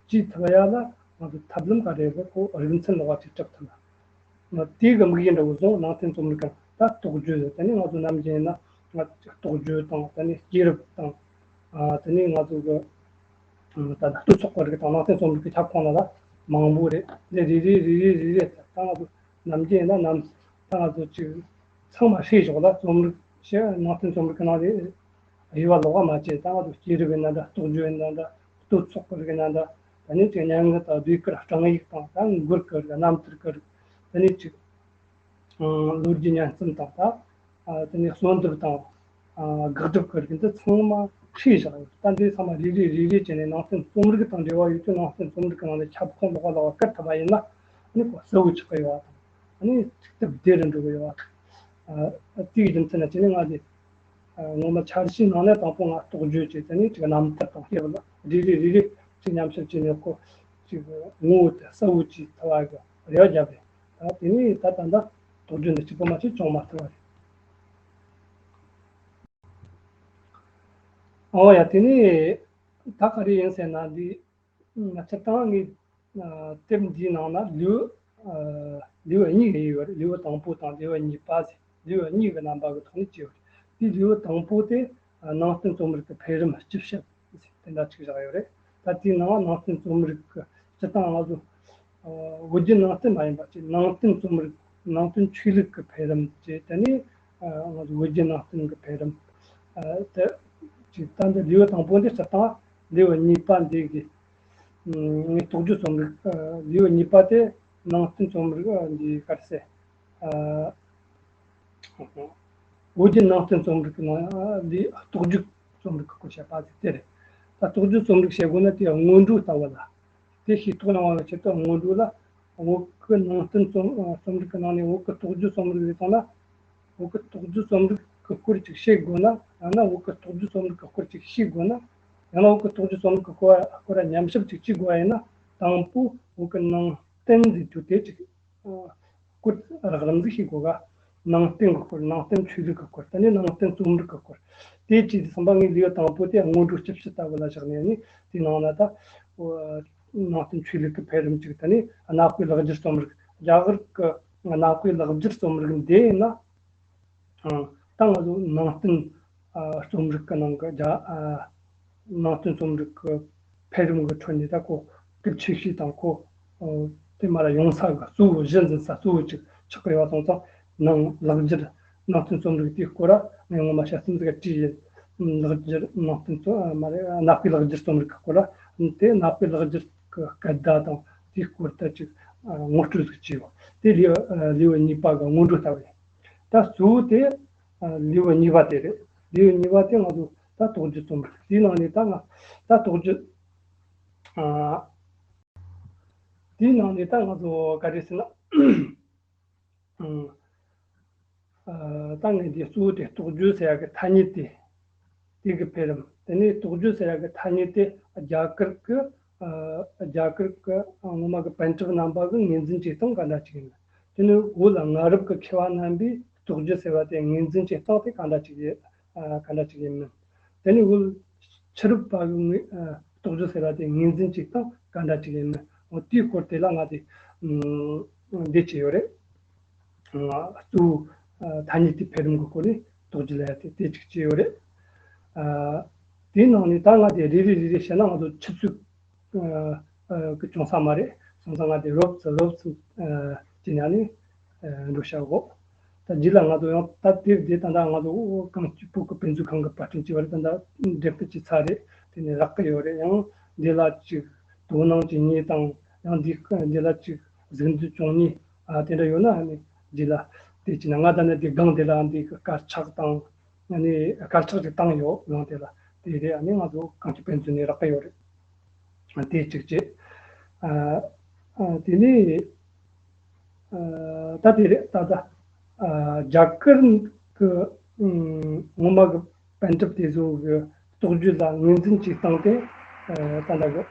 ཅིག་བྱེད་ཐུབ་ཡ་ལ་ང་ཚོ་ཐབས་ལམ་ག་རེ་རེད། ཁོ་རིག་མཚན་ལོགས་ཀ་ཅིག་གྲུབ་ཐུབ་ན། ང་དེ་གི་དམིགས་ཡུལ་འདྲ་བོ་བཟུང་། ནང་བསྟན་རྩོམ་རིག་གི་ད་རྟོགས་བརྗོད། དེ་ནས་ང་ཚོ་ནམ་རྒྱུན་ཡིན་ན་ང་རྟོགས་བརྗོད་དང་། དེ་ནས་སྐྱེས་རབས་དང་། ཨ་དེ་ནས་ང་ཚོ་གི་ད་ལྟ་སྤྱི་ཚོགས་ཀྱི་རིགས་དང་ནང་བསྟན་རྩོམ་རིག་གི་ཁྱབ་ཁོངས་ལ་ལ་མང་པོ་རེད། འདི་རེ་རེ་རེ་རེ་རེ་རེ་ད་ང་ཚོ་ནམ་རྒྱུན་ཡིན་ན་ནམ་ད་ང་ཚོ་ཅིག་ཚང་མ་ཧྲིལ་ཞོག་ལ་རྩོམ་རིག་ཞེས་ནང་བསྟན་རྩོམ་རིག་གི་ནང་ལ་དབྱེ་བ་ལོགས་ཀ་མ་བྱས། ད་ང་ཚོ་སྐྱེས་རབས་ཡིན་ན་འདྲ། རྟོགས་བརྗོད་ཡིན་ན་འདྲ། སྤྱི་ཚོགས་ཀྱི་རིགས་ཡིན་ན་འདྲ། ད་ནི་ཅིག་སྙན་ངག་དང་ཟློས་གར། སྤྲང་ཡིག་དང་། ད་མགུར་གྱི་རིགས། རྣམ་ཐར་གྱི་རིགས། ད་ནི་ཅིག་ཨ་ལོ་རྒྱུས་སྙན་རྩོམ་དང་། ད་ཨ་དེ་ནས་གསོལ་འདེབས་དང་། ཨ་དགག་སྒྲུབ་ཀྱི་རིགས་འདི་ཚང་མ་ཧྲིལ་བཞག་ཡོད། ད་འདི་ཚང་མ་རེ་རེ་རེ་རེ་བྱས་ནས་ནང་བསྟན་རྩོམ་རིག་དང་འབྲེལ་བ་ཡོད་དུས་ནང་བསྟན་རྩོམ་རིག་གི་ནང་ནས་ཁྱབ་ཁོངས་ལོགས་ཀ་ལོགས་ཀ་བཀར་ཐུབ་པ་ཡིན་ན། ཨ་ནི་ཁོ་གསལ་བོ་ཆགས་ཀྱི་ཡོད་པ་དང་། ཨ་ནི་ཅིག་སྟབས་བདེ་རུ་འགྲོ་གི་ཡོད་པ་དང་། ཨ་དེའི་རྒྱུ་མཚན་ལ་བྱས་ནས་ང་འདི་ཨ་ངོ་མ་འཆར་གཞིའི་ནང་ནས་དང་པོ་ང་རྟོགས་བརྗོད་བྱས། དེ་ནས་ཅིག་རྣམ་ཐར་དང་སྐྱེས་བུ་ལ་རེ་རེ་རེ་རེ་ཅིག་ཉམས་ཞིབ་བྱས་ནས་ཁོ་ཅིག་ངོ་བོ་དེ་གསལ་བོ་ཅིག་ཐུབ་པ་གི་རེ་བ་བརྒྱབ་རེད། ད་དེ་ནས་ད་ད་ལྟ་རྟོགས་བརྗོད་འདི་གཅིག་པོ་མ་ཟད་བྱུང་མ་ཐུབ་པ་རེད། ཨོ་ཡ། དེ་ནས་ད་ག་རེ་ཡིན་ཟེར་ན། འདི་ང་ཚོ་ད་ངས་ཨ་དེབ་འདིའི་ནང་ན་ལེའུ་ཨ་ལེའུ་གཉིས་ཡོད་རེད། ལེའུ་དང་པོ་དང་ལེའུ་གཉིས་པ་ཟེར། ལེའུ་གཉིས་ཀྱི་རྣམ་པ་གི་ཐོག་ནས་བྲིས་ཡོད་རེད། དེའི་ལེའུ་དང་པོ་དེ་ཨ་ནང་བསྟན་རྩོམ་རིག་གི་འཕེལ་རིམ་སྤྱི་ཞབས་ཟེར་དེ་འདྲ་ཅིག་བཞག་ཡོད་རེད། ད་དེའི་ནང་ནང་བསྟན་རྩོམ་རིག་གི་སྤྱིར་བཏང་ང་ཚོ་ཨ་བོད་བརྒྱུད་ནང་བསྟན་མ་ཡིན་པ་ཅིག་ནང་བསྟན་རྩོམ་རིག་ནང་བསྟན་ཆོས་ལུགས་ཀྱི་འཕེལ་རིམ་བཅས། དེ་ནས་ཨ་ང་ཚོ་བོད་བརྒྱུད་ནང་བསྟན་གྱི་འཕེལ་རིམ། ཨ་དེ་ཅིག་ད་འདི་ལེའུ་དང་པོ་འདི་སྤྱིར་བཏང་ལེའུ་གཉིས་པ་འདི་གི་ཨ་ངས་རྟོགས་བརྗོད་རྩོམ་རིག་ཨ་ལེའུ་གཉིས་པ་དེ་ནང་བསྟན་རྩོམ་རིག་ཨ་འདི་ག་རེ་ཟེར། ཨ་བོད་བརྒྱུད་ནང་བསྟན་རྩོམ་རིག་གི་ནང་ལས་རྟོགས་བརྗོད་རྩོམ་རིག་གི་སྐོར་བཤད་པ་ཟིག་དེ་རེད། ད་རྟོགས་བརྗོད་རྩོམ་རིག་བཤད་དགོས་ན་དེ་སྔོན་འགྲོ་ལྟ་བུ་ལ། དེ་ཤེས་རྟོགས་ཡོང་བའི་ཆེད་དུ་སྔོན་འགྲོ་ལ་བོད་ཀྱི་ནང་བསྟན་རྩོམ་རྩོམ་རིག་གི་ནང་ནས་བོད་ཀྱི་རྟོགས་བརྗོད་རྩོམ་རིག་ལས་བཏང་ན། བོད་ཀྱི་རྟོགས་བརྗོད་རྩོམ་རིག་གི་སྐོར་ཅིག་ཤེས་དགོས་ན། ཡང་ན་བོད་ཀྱི་རྟོགས་བརྗོད་རྩོམ་རིག་གི་སྐོར་ཅིག་ཤེས་དགོས་ན། ཡང་ན་བོད་ཀྱི་རྟོགས་བརྗོད་རྩོམ་རིག་གི་སྐོར་སྐོར་ཉམས་ཞིབ་ཅིག་བྱེད་དགོས་པ་ཡིན་ན། དང་པོ་བོད་ཀྱི་ནང་བསྟན་ཟེར་རྒྱུ་དེ་ཅིག་སྐོར་རགས་རིམ་ཟིག་ཤེས་དགོས་ག་ནང་བསྟན་གྱི་སྐོར། ནང་བསྟན་ཆོས་ལུགས་ཀྱི་སྐོར། དེ་ནས་ནང་བསྟན་རྩོམ་རིག་གི་སྐོར། དེ་བྱས་ཙང་ང་ལེའུ་དང་པོ་དེ་སྔོན་འགྲོ་སྤྱི་བཤད་ལྟ་བུ་ལ་བཞག་ནས་ནི། དེའི་ནང་ན་ད་ནང་བསྟན་ཆོས་ལུགས་ཀྱི་འཕེལ་རིམ་གཅིག་དེ་ནས་གནའ་དཔེ་ལེགས་སྒྱུར་རྩོམ་རིག་རྒྱ་གར་གྱི་གནའ་དཔེ་ལེགས་སྒྱུར་རྩོམ་རིག་འདི་ཡིན་ན། ཨང་། ད་ང་ཚོ་ནང་བསྟན་ཨ་རྩོམ་རིག་གི་ནང་གི་རྒྱ་ཨ་ནང་བསྟན་རྩོམ་རིག་གི་འཕེལ་རིམ་གྱི་ཁྲོད་ནས་ད་ཁོ་གལ་ཆེ་ཤོས་དང་ཁོ་ཨ་དེ་མ་ལ་ཡོང་ས་གི་གཙོ་བོ་གཞི་འཛིན་ས་གཙོ་བོ་ཅིག་ཆགས་ཀྱི་ཡོད་པ་སོང་ཙང་། ནང་ལེགས་སྒྱུར་ནང་བསྟན་རྩོམ་རིག་དེའི་སྐོར་ལ་ངས་ངོ་མ་དཔྱད་རྩོམ་ཟིག་བྲིས་ཡིན། ལེགས་སྒྱུར་ནང་བསྟན་རྩོམ་ཨ་མ་རེད། གནའ་དཔེ་ལེགས་སྒྱུར་རྩོམ་རིག་གི་སྐོར་ལ། དེ་གནའ་དཔེ་ལེགས་སྒྱུར་གི་སྐད་བརྡ་དང་དེའི་སྐོར་དུ་ཅིག་ཨ་ངོ་སྤྲོད་ཟིག་བྱས་ཡོད། དེ་ལེའུ་ཨ་ལེའུ་གཉིས་པ་གི་སྔོན་འགྲོ་ལྟ་བུ་རེད། ད་གཙོ་བོ་དེ་ཨ་ལེའུ་གཉིས་པ་དེ་རེད། ལེའུ་གཉིས་པ་དེ་ང་ཚོ་ད་རྟོགས་བརྗོད་རྩོམ་རིག་དེའི་ནང་ནས་ད་ང་ད་རྟོགས་བརྗོད་ཨ་དེའི་ནང་ནས་ད་ང་ཚོ་ག་རེ་ཟེར་ན། ཨ་ད་ངས་འདི་གཙོ་བོ་དེ་རྟོགས་བརྗོད་ཟེར་ཡ་གི་ཐ་སྙད་དེ། དེ་གི་འཕེལ་རིམ། དེ་ནས་རྟོགས་བརྗོད་ཟེར་ཡ་གི་ཐ་སྙད་དེ་རྒྱ་གར་གི་ཨ་རྒྱ་གར་གི་ངོ་མ་གི་པཎ་གྲུབ་རྣམ་པ་གི་ངོས་འཛིན་བྱེད་སྟངས་ག་འདྲ་ཅིག་ཡིན། དེ་ནས་འོད་ལྔ་རབ་ཀྱི་མཁས་པ་རྣམ་པས་རྟོགས་བརྗོད་ཟེར་བ་དེ་ངོས་འཛིན་གྱི་སྟངས་དེ་ག་འདྲ་ཅིག་ཡིན། ཨ། ག་འདྲ་ཅིག་ཡིན་མིན། དེ་ནས་འོད་ཕྱི་རབས་པ་གི་ངོས། ཨ། རྟོགས་བརྗོད་ཟེར་བ་དེ་ངོས་འཛིན་གྱི་སྟངས་ག་འདྲ་ཅིག་ཡིན་མིན། འོ་དེའི་སྐོར་དེ་ལ་ང་དེ་ཨ་འདི་བྱས་ཡོད་རེད། ཨ། གཙོ་བོ་ཨ་ཐ་སྙད་དེ་འཕེལ་རིམ་གྱི་སྐོར་ནས་རྟོགས་བརྗོད་ལ་ཡ་དེ་དེ་གཅིག་བྱས་ཡོད་རེད། ཨ། དེའི་ནང་ནས་ད་ང་དེ་རེ་རེ་རེ་རེ་བཤད་ན་ང་ཚོ་ཆུ་ཚོད་ཨ་ཨ་གི་བྱུང་ས་མ་རེད། སོང་ཙང་ང་དེ་རོབ་ཙམ་རོབ་ཙམ་ཨ་བྱས་ནས་ནི་ཨ་འགྲོ་བྱ་གོ། ད་རྗེས་ལ་ང་ཚོ་ཡང་ད་དེ་དེ་ད་ལྟ་ང་ཚོ་གངས་སྐྱིད་པོ་གི་དཔེ་མཛོད་ཁང་གི་པར་སྐྲུན་བྱས་པ་རེད། ད་ལྟ་འགྲེམས་སྤེལ་བྱས་ཚར་རེད། དེ་ནས་རག་གི་ཡོད་རེད། ཡང་འདི་ལ་ཅིག་དོ་སྣང་བྱེད་མཁན་དང་ཡང་འདི་འདི་ལ་ཅིག་གཟིགས་འཛུལ་བྱུང་མཁན་ཨ་དེ་འདྲ་ཡོད་ན་ཨ་ནི་རྗེས་ལ་དེ་བྱས་ན་ང་ད་ནི་དེ་སྒང་དེ་ལ་འདི་གི་དཀར་ཆག་དང་ཨ་ནི་དཀར་ཆག་ཅིག་བཏང་ཡོད། སྒང་དེ་ལ་དེ་རེད། ཨ་ནི་ང་ཚོ་གངས་སྐྱིད་དཔེ་མཛོད་ནས་རག་གི་ཡོད་རེད། དེ་གཅིག་བྱས། ཨ་ཨ་དེ་ནས་ཨ་ད་དེ་རེད། ད་ད་ཨ་རྒྱ་གར་གི་ཨུམ་སྔོན་མ་གི་པཎ་གྲུབ་དེ་ཚོ་གི་རྟོགས་བརྗོད་ལ་ངོས་འཛིན་གྱི་སྟངས་དེ་ཨ་ད་ལྟ་གི་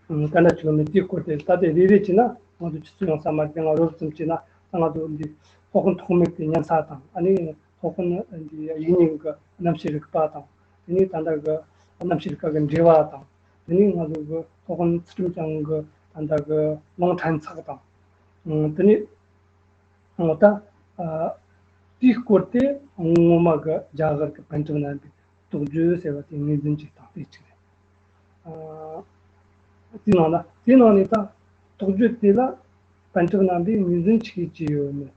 ཨུམ་ད་ལྟ་བྱུང་ནས་དེའི་སྐོར་དེ་ད་དེ་རེ་རེ་བྱས་ན་ང་ཚོ་ཆུ་ཚོད་ཡོང་ས་མ་རེད། དེ་ང་རོབ་ཙམ་བྱས་ན་ད་ང་ཚོ་འདི་སློབ་དཔོན་ཐོགས་མེད་ཀྱི་མཉན་ས་དང་། ཨ་ནི་སློབ་དཔོན་འདི་དབྱིག་གཉེན་གྱི་རྣམ་བཤད་རིག་པ་དང་། དེ་ནས་ད་ལྟ་གི་རྣམ་བཤད་རིག་པ་གི་འགྲེལ་བ་དང་། དེ་ནས་ང་ཚོ་གི་སློབ་དཔོན་ཚུལ་ཁྲིམས་ཀྱང་གི་ད་ལྟ་གི་ལུང་ཕྲན་ཚེགས་དང་། ཨང་། དེ་ནས་ངོ་ད་ཨ་དེའི་སྐོར་དེ་སྔོན་མ་གི་རྒྱ་གར་གི་པཎ་གྲུབ་རྣམ་པའི་རྟོགས་བརྗོད་ཟེར་བ་དེ་ངོས་འཛིན་གྱི་སྟངས་དེ་གཅིག་རེད། ཨ་དེའི་ནང་ལ་དེའི་ནང་ནས་ད་རྟོགས་བརྗོད་དེ་ལ་པཎ་གྲུབ་རྣམ་པས་ངོས་འཛིན་ཅི་ཞིག་བྱས་ཡོད་མེད།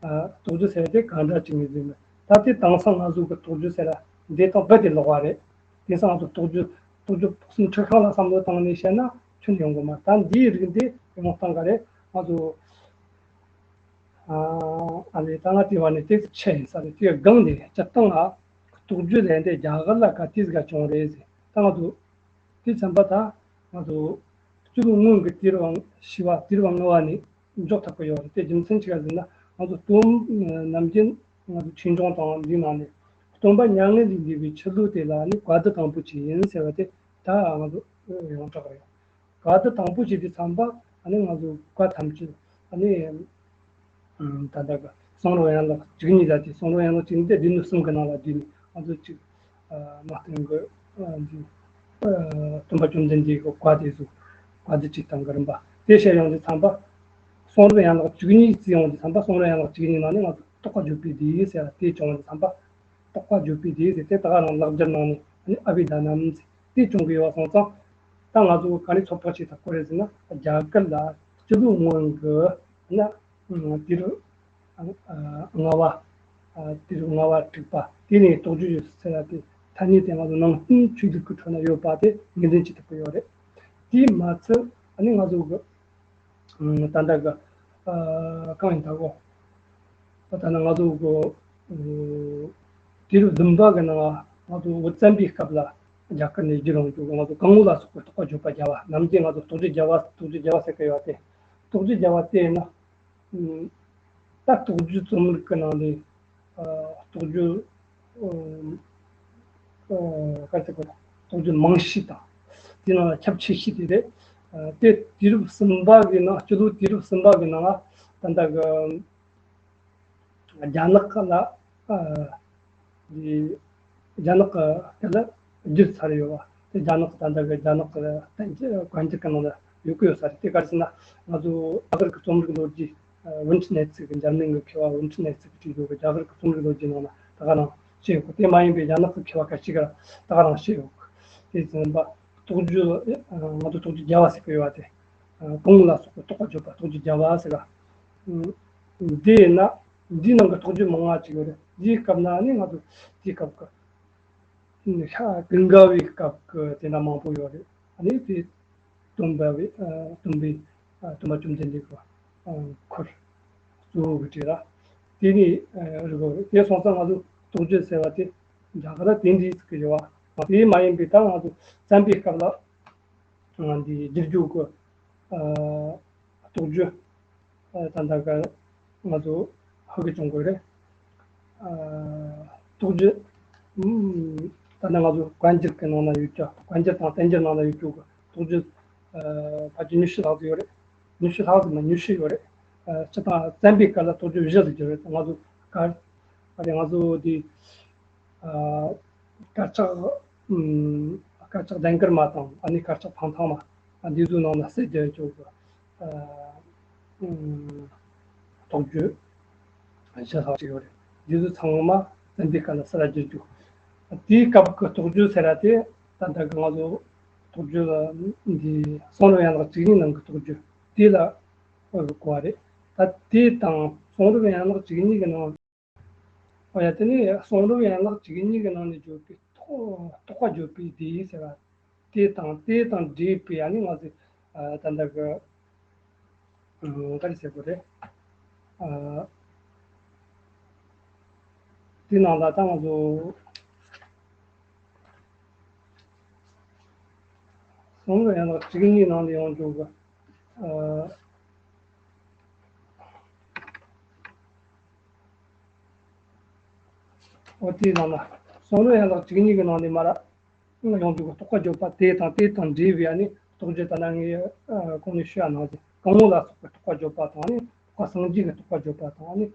ཨ་རྟོགས་བརྗོད་ཟེར་དེ་གང་འདྲ་ཅིག་ངོས་འཛིན་མེད། ད་དེ་དེང་སང་ང་ཚོ་གི་རྟོགས་བརྗོད་ཟེར་ལ་འདི་དང་རྦད་དེ་ལོགས་པ་རེད། དེང་སང་ང་ཚོ་རྟོགས་བརྗོད་རྟོགས་བརྗོད་ཕུགས་བསམ་འཁྲུལ་ཁང་ལ་བསམ་བློ་བཏང་ནས་བཤད་ན་ཁྱོན་ཡོང་གི་མ། ད་འདིའི་རིགས་འདི་ཡོང་སྟངས་ག་རེད། ང་ཚོ་ཨ་ཨ་ལས་ད་ང་དེ་བ་ནས་ཏོག་ཙམ་ཆད་ཡིན་ས་རེད། དེའི་སྒང་ནས་སྤྱིར་བཏང་ལ་རྟོགས་བརྗོད་ལས་འདི་རྒྱ་གར་ལ་ག་དུས་ག་བྱུང་རེད་ཟེར། ད་ང་ཚོ་དེ་ཚན་པ་ད་ང་ཚོ་སྤྱི་ལོ་སྔོན་གྱི་དུས་རབས་བཞི་པ་དུས་རབས་ལྔ་པ་ནས་འཇོག་ཐུབ་ཀྱི་ཡོད་རེད། དེ་རྒྱུ་མཚན་ཅི་ག་ཟེར་ན་ང་ཚོ་སྟོན་ནམ་རྒྱུན་ང་ཚོ་ཆོས་འབྱུང་དང་འདིའི་ནང་ནས་སྟོན་པ་མྱ་ངན་ལས་འདས་པའི་ཆུ་ལོག་དེ་ལ་ནི་བཀའ་སྡུད་དང་པོ་ཅི་ཡིན་ཟེར་བ་དེ་ད་ང་ཚོ་ཡོངས་གྲགས་རེད། བཀའ་སྡུད་དང་པོ་བྱས་དུས་ཙམ་པ་ཨ་ནི་ང་ཚོ་བཀའ་ཐམས་ཅད་ཨ་ནི་ད་ལྟ་གི་གསུང་རབ་ཡན་ལག་བཅུ་གཉིས་ལ་དེ། གསུང་རབ་ཡན་ལག་བཅུ་གཉིས་དེ་སྡེ་སྣོད་གསུམ་གྱི་ནང་ལ་བསྡུས་ནས་ང་ཚོ་གཅིག་མ་བསྟན་གི་འདི་སྟོན་པ་བཅོམ་ལྡན་འདས་ཀྱི་བཀའ་དེ་ཚོ་བཀའ་སྡུད་བྱེད་སྟངས་ཀྱི་རིམ་པ་དེ་བཤད་ཡོང་དུས་ཙམ་པ། གསུང་རབ་ཡན་ལག་བཅུ་གཉིས་བརྩིས་ཡོང་དུས་ཙམ་པ་གསུང་རབ་ཡན་ལག་བཅུ་གཉིས་ནང་ནས་ང་ཚོ་རྟོགས་པ་བརྗོད་པའི་སྡེ་ཟེར་བ་དེ་བྱུང་བ་དུས་ཙམ་པ། རྟོགས་པ་བརྗོད་པའི་སྡེ་ཟེར་དེ་ད་ག་རང་ལེགས་སྦྱར་ནང་ནས་ཨ་ནི་ཨ་བྷི་དྷ་ནམ་ཟེར་དེ་བྱུང་གི་ཡོད་པ་སོང་ཙང་། ད་ང་ཚོ་ག་ནས་ཚོད་དཔག་བྱེད་ཐུབ་ཀྱི་རེད་ཟེར་ན། རྒྱ་གར་ལ་སྤྱི་ལོ་སྔོན་གྱི་ན་དུས་རབས་ལྔ་པ། དུས་རབས་ལྔ་པ་དྲུག་པ་དེ་ནས་རྟོགས་བརྗོད་ཟེར་ཡ་དེ་ཐ་སྙད་དེ་ང་ཚོ་ནང་བསྟན་ཆོས་ལུགས་ཀྱི་ཁྲོད་ན་ཡོད་པ་དེ་ངོས་འཛིན་བྱེད་ཐུབ་ཀྱི་ཡོད་རེད། དེས་མ་ཚད་ཨ་ནི་ང་ཚོ་གི་ད་ལྟ་གི་ཨ་གང་ཡིན་ད་གོ། ད་ལྟ་ང་ཚོ་གི་དུས་རབས་བདུན་པ་གི་ནང་ང་ཚོ་བོད་བཙན་པོའི་སྐབས་ལ་རྒྱ་གར་ནས་བསྒྱུར་ཡོང་རྒྱུ་ང་ཚོ་གང་བོ་ལ་སོགས་པའི་རྟོགས་པ་བརྗོད་པ་བརྒྱ་པ། ནམ་རྒྱུན་ང་ཚོ་རྟོགས་བརྗོད་བརྒྱ་པ་རྟོགས་བརྗོད་བརྒྱ་པ་ཟེར་གི་ཡོད་དེ། རྟོགས་བརྗོད་བརྒྱ་པ་དེ་ཡིན་ན། ད་རྟོགས་བརྗོད་རྩོམ་རིག་གི་ནང་ནས་ཨ་རྟོགས་བརྗོད་ཨ་ཨ་ག་རེ་ཟེར་དགོས། རྟོགས་བརྗོད་མང་ཤོས་དང་། དེ་ནང་ལ་ཁྱབ་ཆེ་ཤོས་དེ་རེད། ཨ་དེ་དུས་རབས་གསུམ་པ་གི་ནང་སྤྱི་ལོ་དུས་རབས་གསུམ་པ་གི་ནང་ལ་ད་ལྟ་གི་རྒྱ་ནག་ལ་ཨ་དེ་རྒྱ་ནག་གི་སྐད་ལ་བསྒྱུར་ཚར་ཡོད་པ། དེ་རྒྱ་ནག་གི་ད་ལྟ་གི་རྒྱ་ནག་གི་བསྟན་བཅོས་བཀའ་འགྱུར་གི་ནང་ལ་ཡོད་གི་ཡོད་ས་རེད། དེ་ག་རེ་ཟེར་ན་ང་ཚོ་རྒྱ་གར་གི་རྩོམ་རིག་ལོ་རྒྱུས། ཨ་ཝིན་ཊི་ནེ་ཙི་གི་འཇར་མན་གི་མཁས་པ་ཝིན་ཊི་ནེ་ཙི་གིས་བྲིས་ཡོད་གི་རྒྱ་གར་གི་རྩོམ་རིག་ལོ་རྒྱུས་ནང་ལ་ད་ག་རང་བཤད་ཡོད་གི། དེ་མ་ཡིན་པའི་རྒྱ་ནག་གི་མཁས་པ་ཁ་ཤས་ཀྱིས་ད་ག་རང་བཤད་ཡོད་གི། དེ་ཙམ་པ་རྟོགས་བརྗོད་ང་ཚོ་རྟོགས་བརྗོད་བརྒྱ་པ་ཟེར་གི་ཡོད་པ་དེ། གོང་ལ་སོགས་པའི་རྟོགས་པ་བརྗོད་པ་རྟོགས་བརྗོད་བརྒྱ་པ་ཟེར་ག་འདི་ཡིན་ན་འདིའི་ནང་གི་རྟོགས་བརྗོད་མང་ང་ཅིག་ཡོད་རེད། འདིའི་སྐབས་ན་ནི་ང་ཚོ་དེའི་སྐབས་ཀྱི་ཤ་ཀུན་དགའ་བོའི་སྐབས་ཀྱི་དེ་འདྲ་མང་པོ་ཡོད་རེད། ཨ་ནི་དེ་སྟོན་པ་བའི་ཨ་སྟོན་པའི་ཨ་སྟོན་པ་བཅོམ་ལྡན་འདས་ཀྱི་ཨ་འཁོར་གཙོ་བོ་གི་གྲས་ལ་དེ་ནི་ཨ་རིག་གོ་རེད། དེ་སོང་ཙང་ང་ཚོ་རྟོགས་བརྗོད་ཟེར་བ་དེ་རྒྱ་གར་ལ་དེ་འདྲའི་ཚིག་གི་ཡོད་པ། དེ་མ་ཡིན་པའི་ད་ང་ཚོ་བཙན་པོའི་སྐབས་ལ་ང་འདི་བསྒྱུར་རྒྱུ་གི་ཨ་རྟོགས་བརྗོད་ཨ་ད་ལྟ་ག་ང་ཚོ་ཧ་གི་བྱུང་དགོས་རེད། ཨ་རྟོགས་བརྗོད་ཨུམ་ད་ལྟ་ང་ཚོ་བཀའ་འགྱུར་གི་ནང་ན་ཡོད་ཀྱང་བཀའ་འགྱུར་དང་བསྟན་འགྱུར་ནང་ན་ཡོད་རྒྱུ་གི་རྟོགས་བརྗོད་ཨ་ཕལ་ཆེར་ཉི་ཤུ་ལྷག་ཙམ་ཡོད་རེད། ཉི་ཤུ་ལྷག་ཙམ་མ་ཉི་ཤུ་ཡོད་རེད། སྤྱི་དང་བཙན་པོའི་སྐབས་ལ་རྟོགས་བརྗོད་བཞི་ཟིག་བརྗོད་རེད། ང་ཚོ་དཀར་ཨ་རེ་ང་ཚོ་དེ་དཀར་ཆག་དཀར་ཆག་ལྡན་དཀར་མ་དང་ཨ་ནི་དཀར་ཆག་འཕང་ཐང་མ་འདི་ཚོའི་ནང་ན་གསལ་རྒྱུ་ཅོག་གི་རྟོགས་བརྗོད་བཞི་ལྷག་ཅིག་ཡོད་རེད། འདི་ཚོ་ཚང་མ་བཙན་པོའི་སྐབས་ལ་གསལ་རྒྱུ་ཅོག་དེའི་སྐབས་ཀྱི་རྟོགས་བརྗོད་ཟེར་ར་དེ་ད་ལྟ་གི་ང་ཚོ་རྟོགས་བརྗོད་ལ་འདི་གསུང་རབ་ཡན་ལག་བཅུ་གཉིས་ནང་གི་རྟོགས་བརྗོད་དེ་ལ་གོ་བ་རེད། ད་དེ་དང་གསུང་རབ་ཡན་ལག་བཅུ་གཉིས་ཀྱི་ནང་། འོ་ཡ། དེ་ནས་གསུང་རབ་ཡན་ལག་བཅུ་གཉིས་ཀྱི་ནང་ནས་བརྗོད་པའི་རྟོགས་རྟོགས་པ་བརྗོད་པའི་སྡེ་ཟེར་བ་དེ་དང་དེ་དང་འབྲེལ་བའི་ཨ་ནི་ང་ཚོས་ད་ལྟ་གི་ག་རེ་ཟེར་དགོས་རེད། དེ་ནང་ལ་ད་ང་ཚོ་གསུང་རབ་ཡན་ལག་བཅུ་གཉིས་ནང་ལ་ཡང་བརྗོད་གི། འོ་དེའི་ནང་ན་གསུང་རབ་ཡན་ལག་བཅུ་གཉིས་ཀྱི་ནང་ནས་མར་ཡོངས་རྫོགས་ཀྱི་རྟོགས་པ་བརྗོད་པ་དེ་དང་དེ་དང་འབྲེལ་བའི་ཨ་ནི་རྟོགས་བརྗོད་ད་ནང་ངས་གོང་ནས་ཞུས་པ་ནང་བཞིན་གང་ངོ་ལ་སོགས་པའི་རྟོགས་པ་བརྗོད་པ་དང་ཨ་ནི་རྟོགས་པ་སངས་རྒྱས་ཀྱི་རྟོགས་པ་བརྗོད་པ་དང་ཨ་ནི་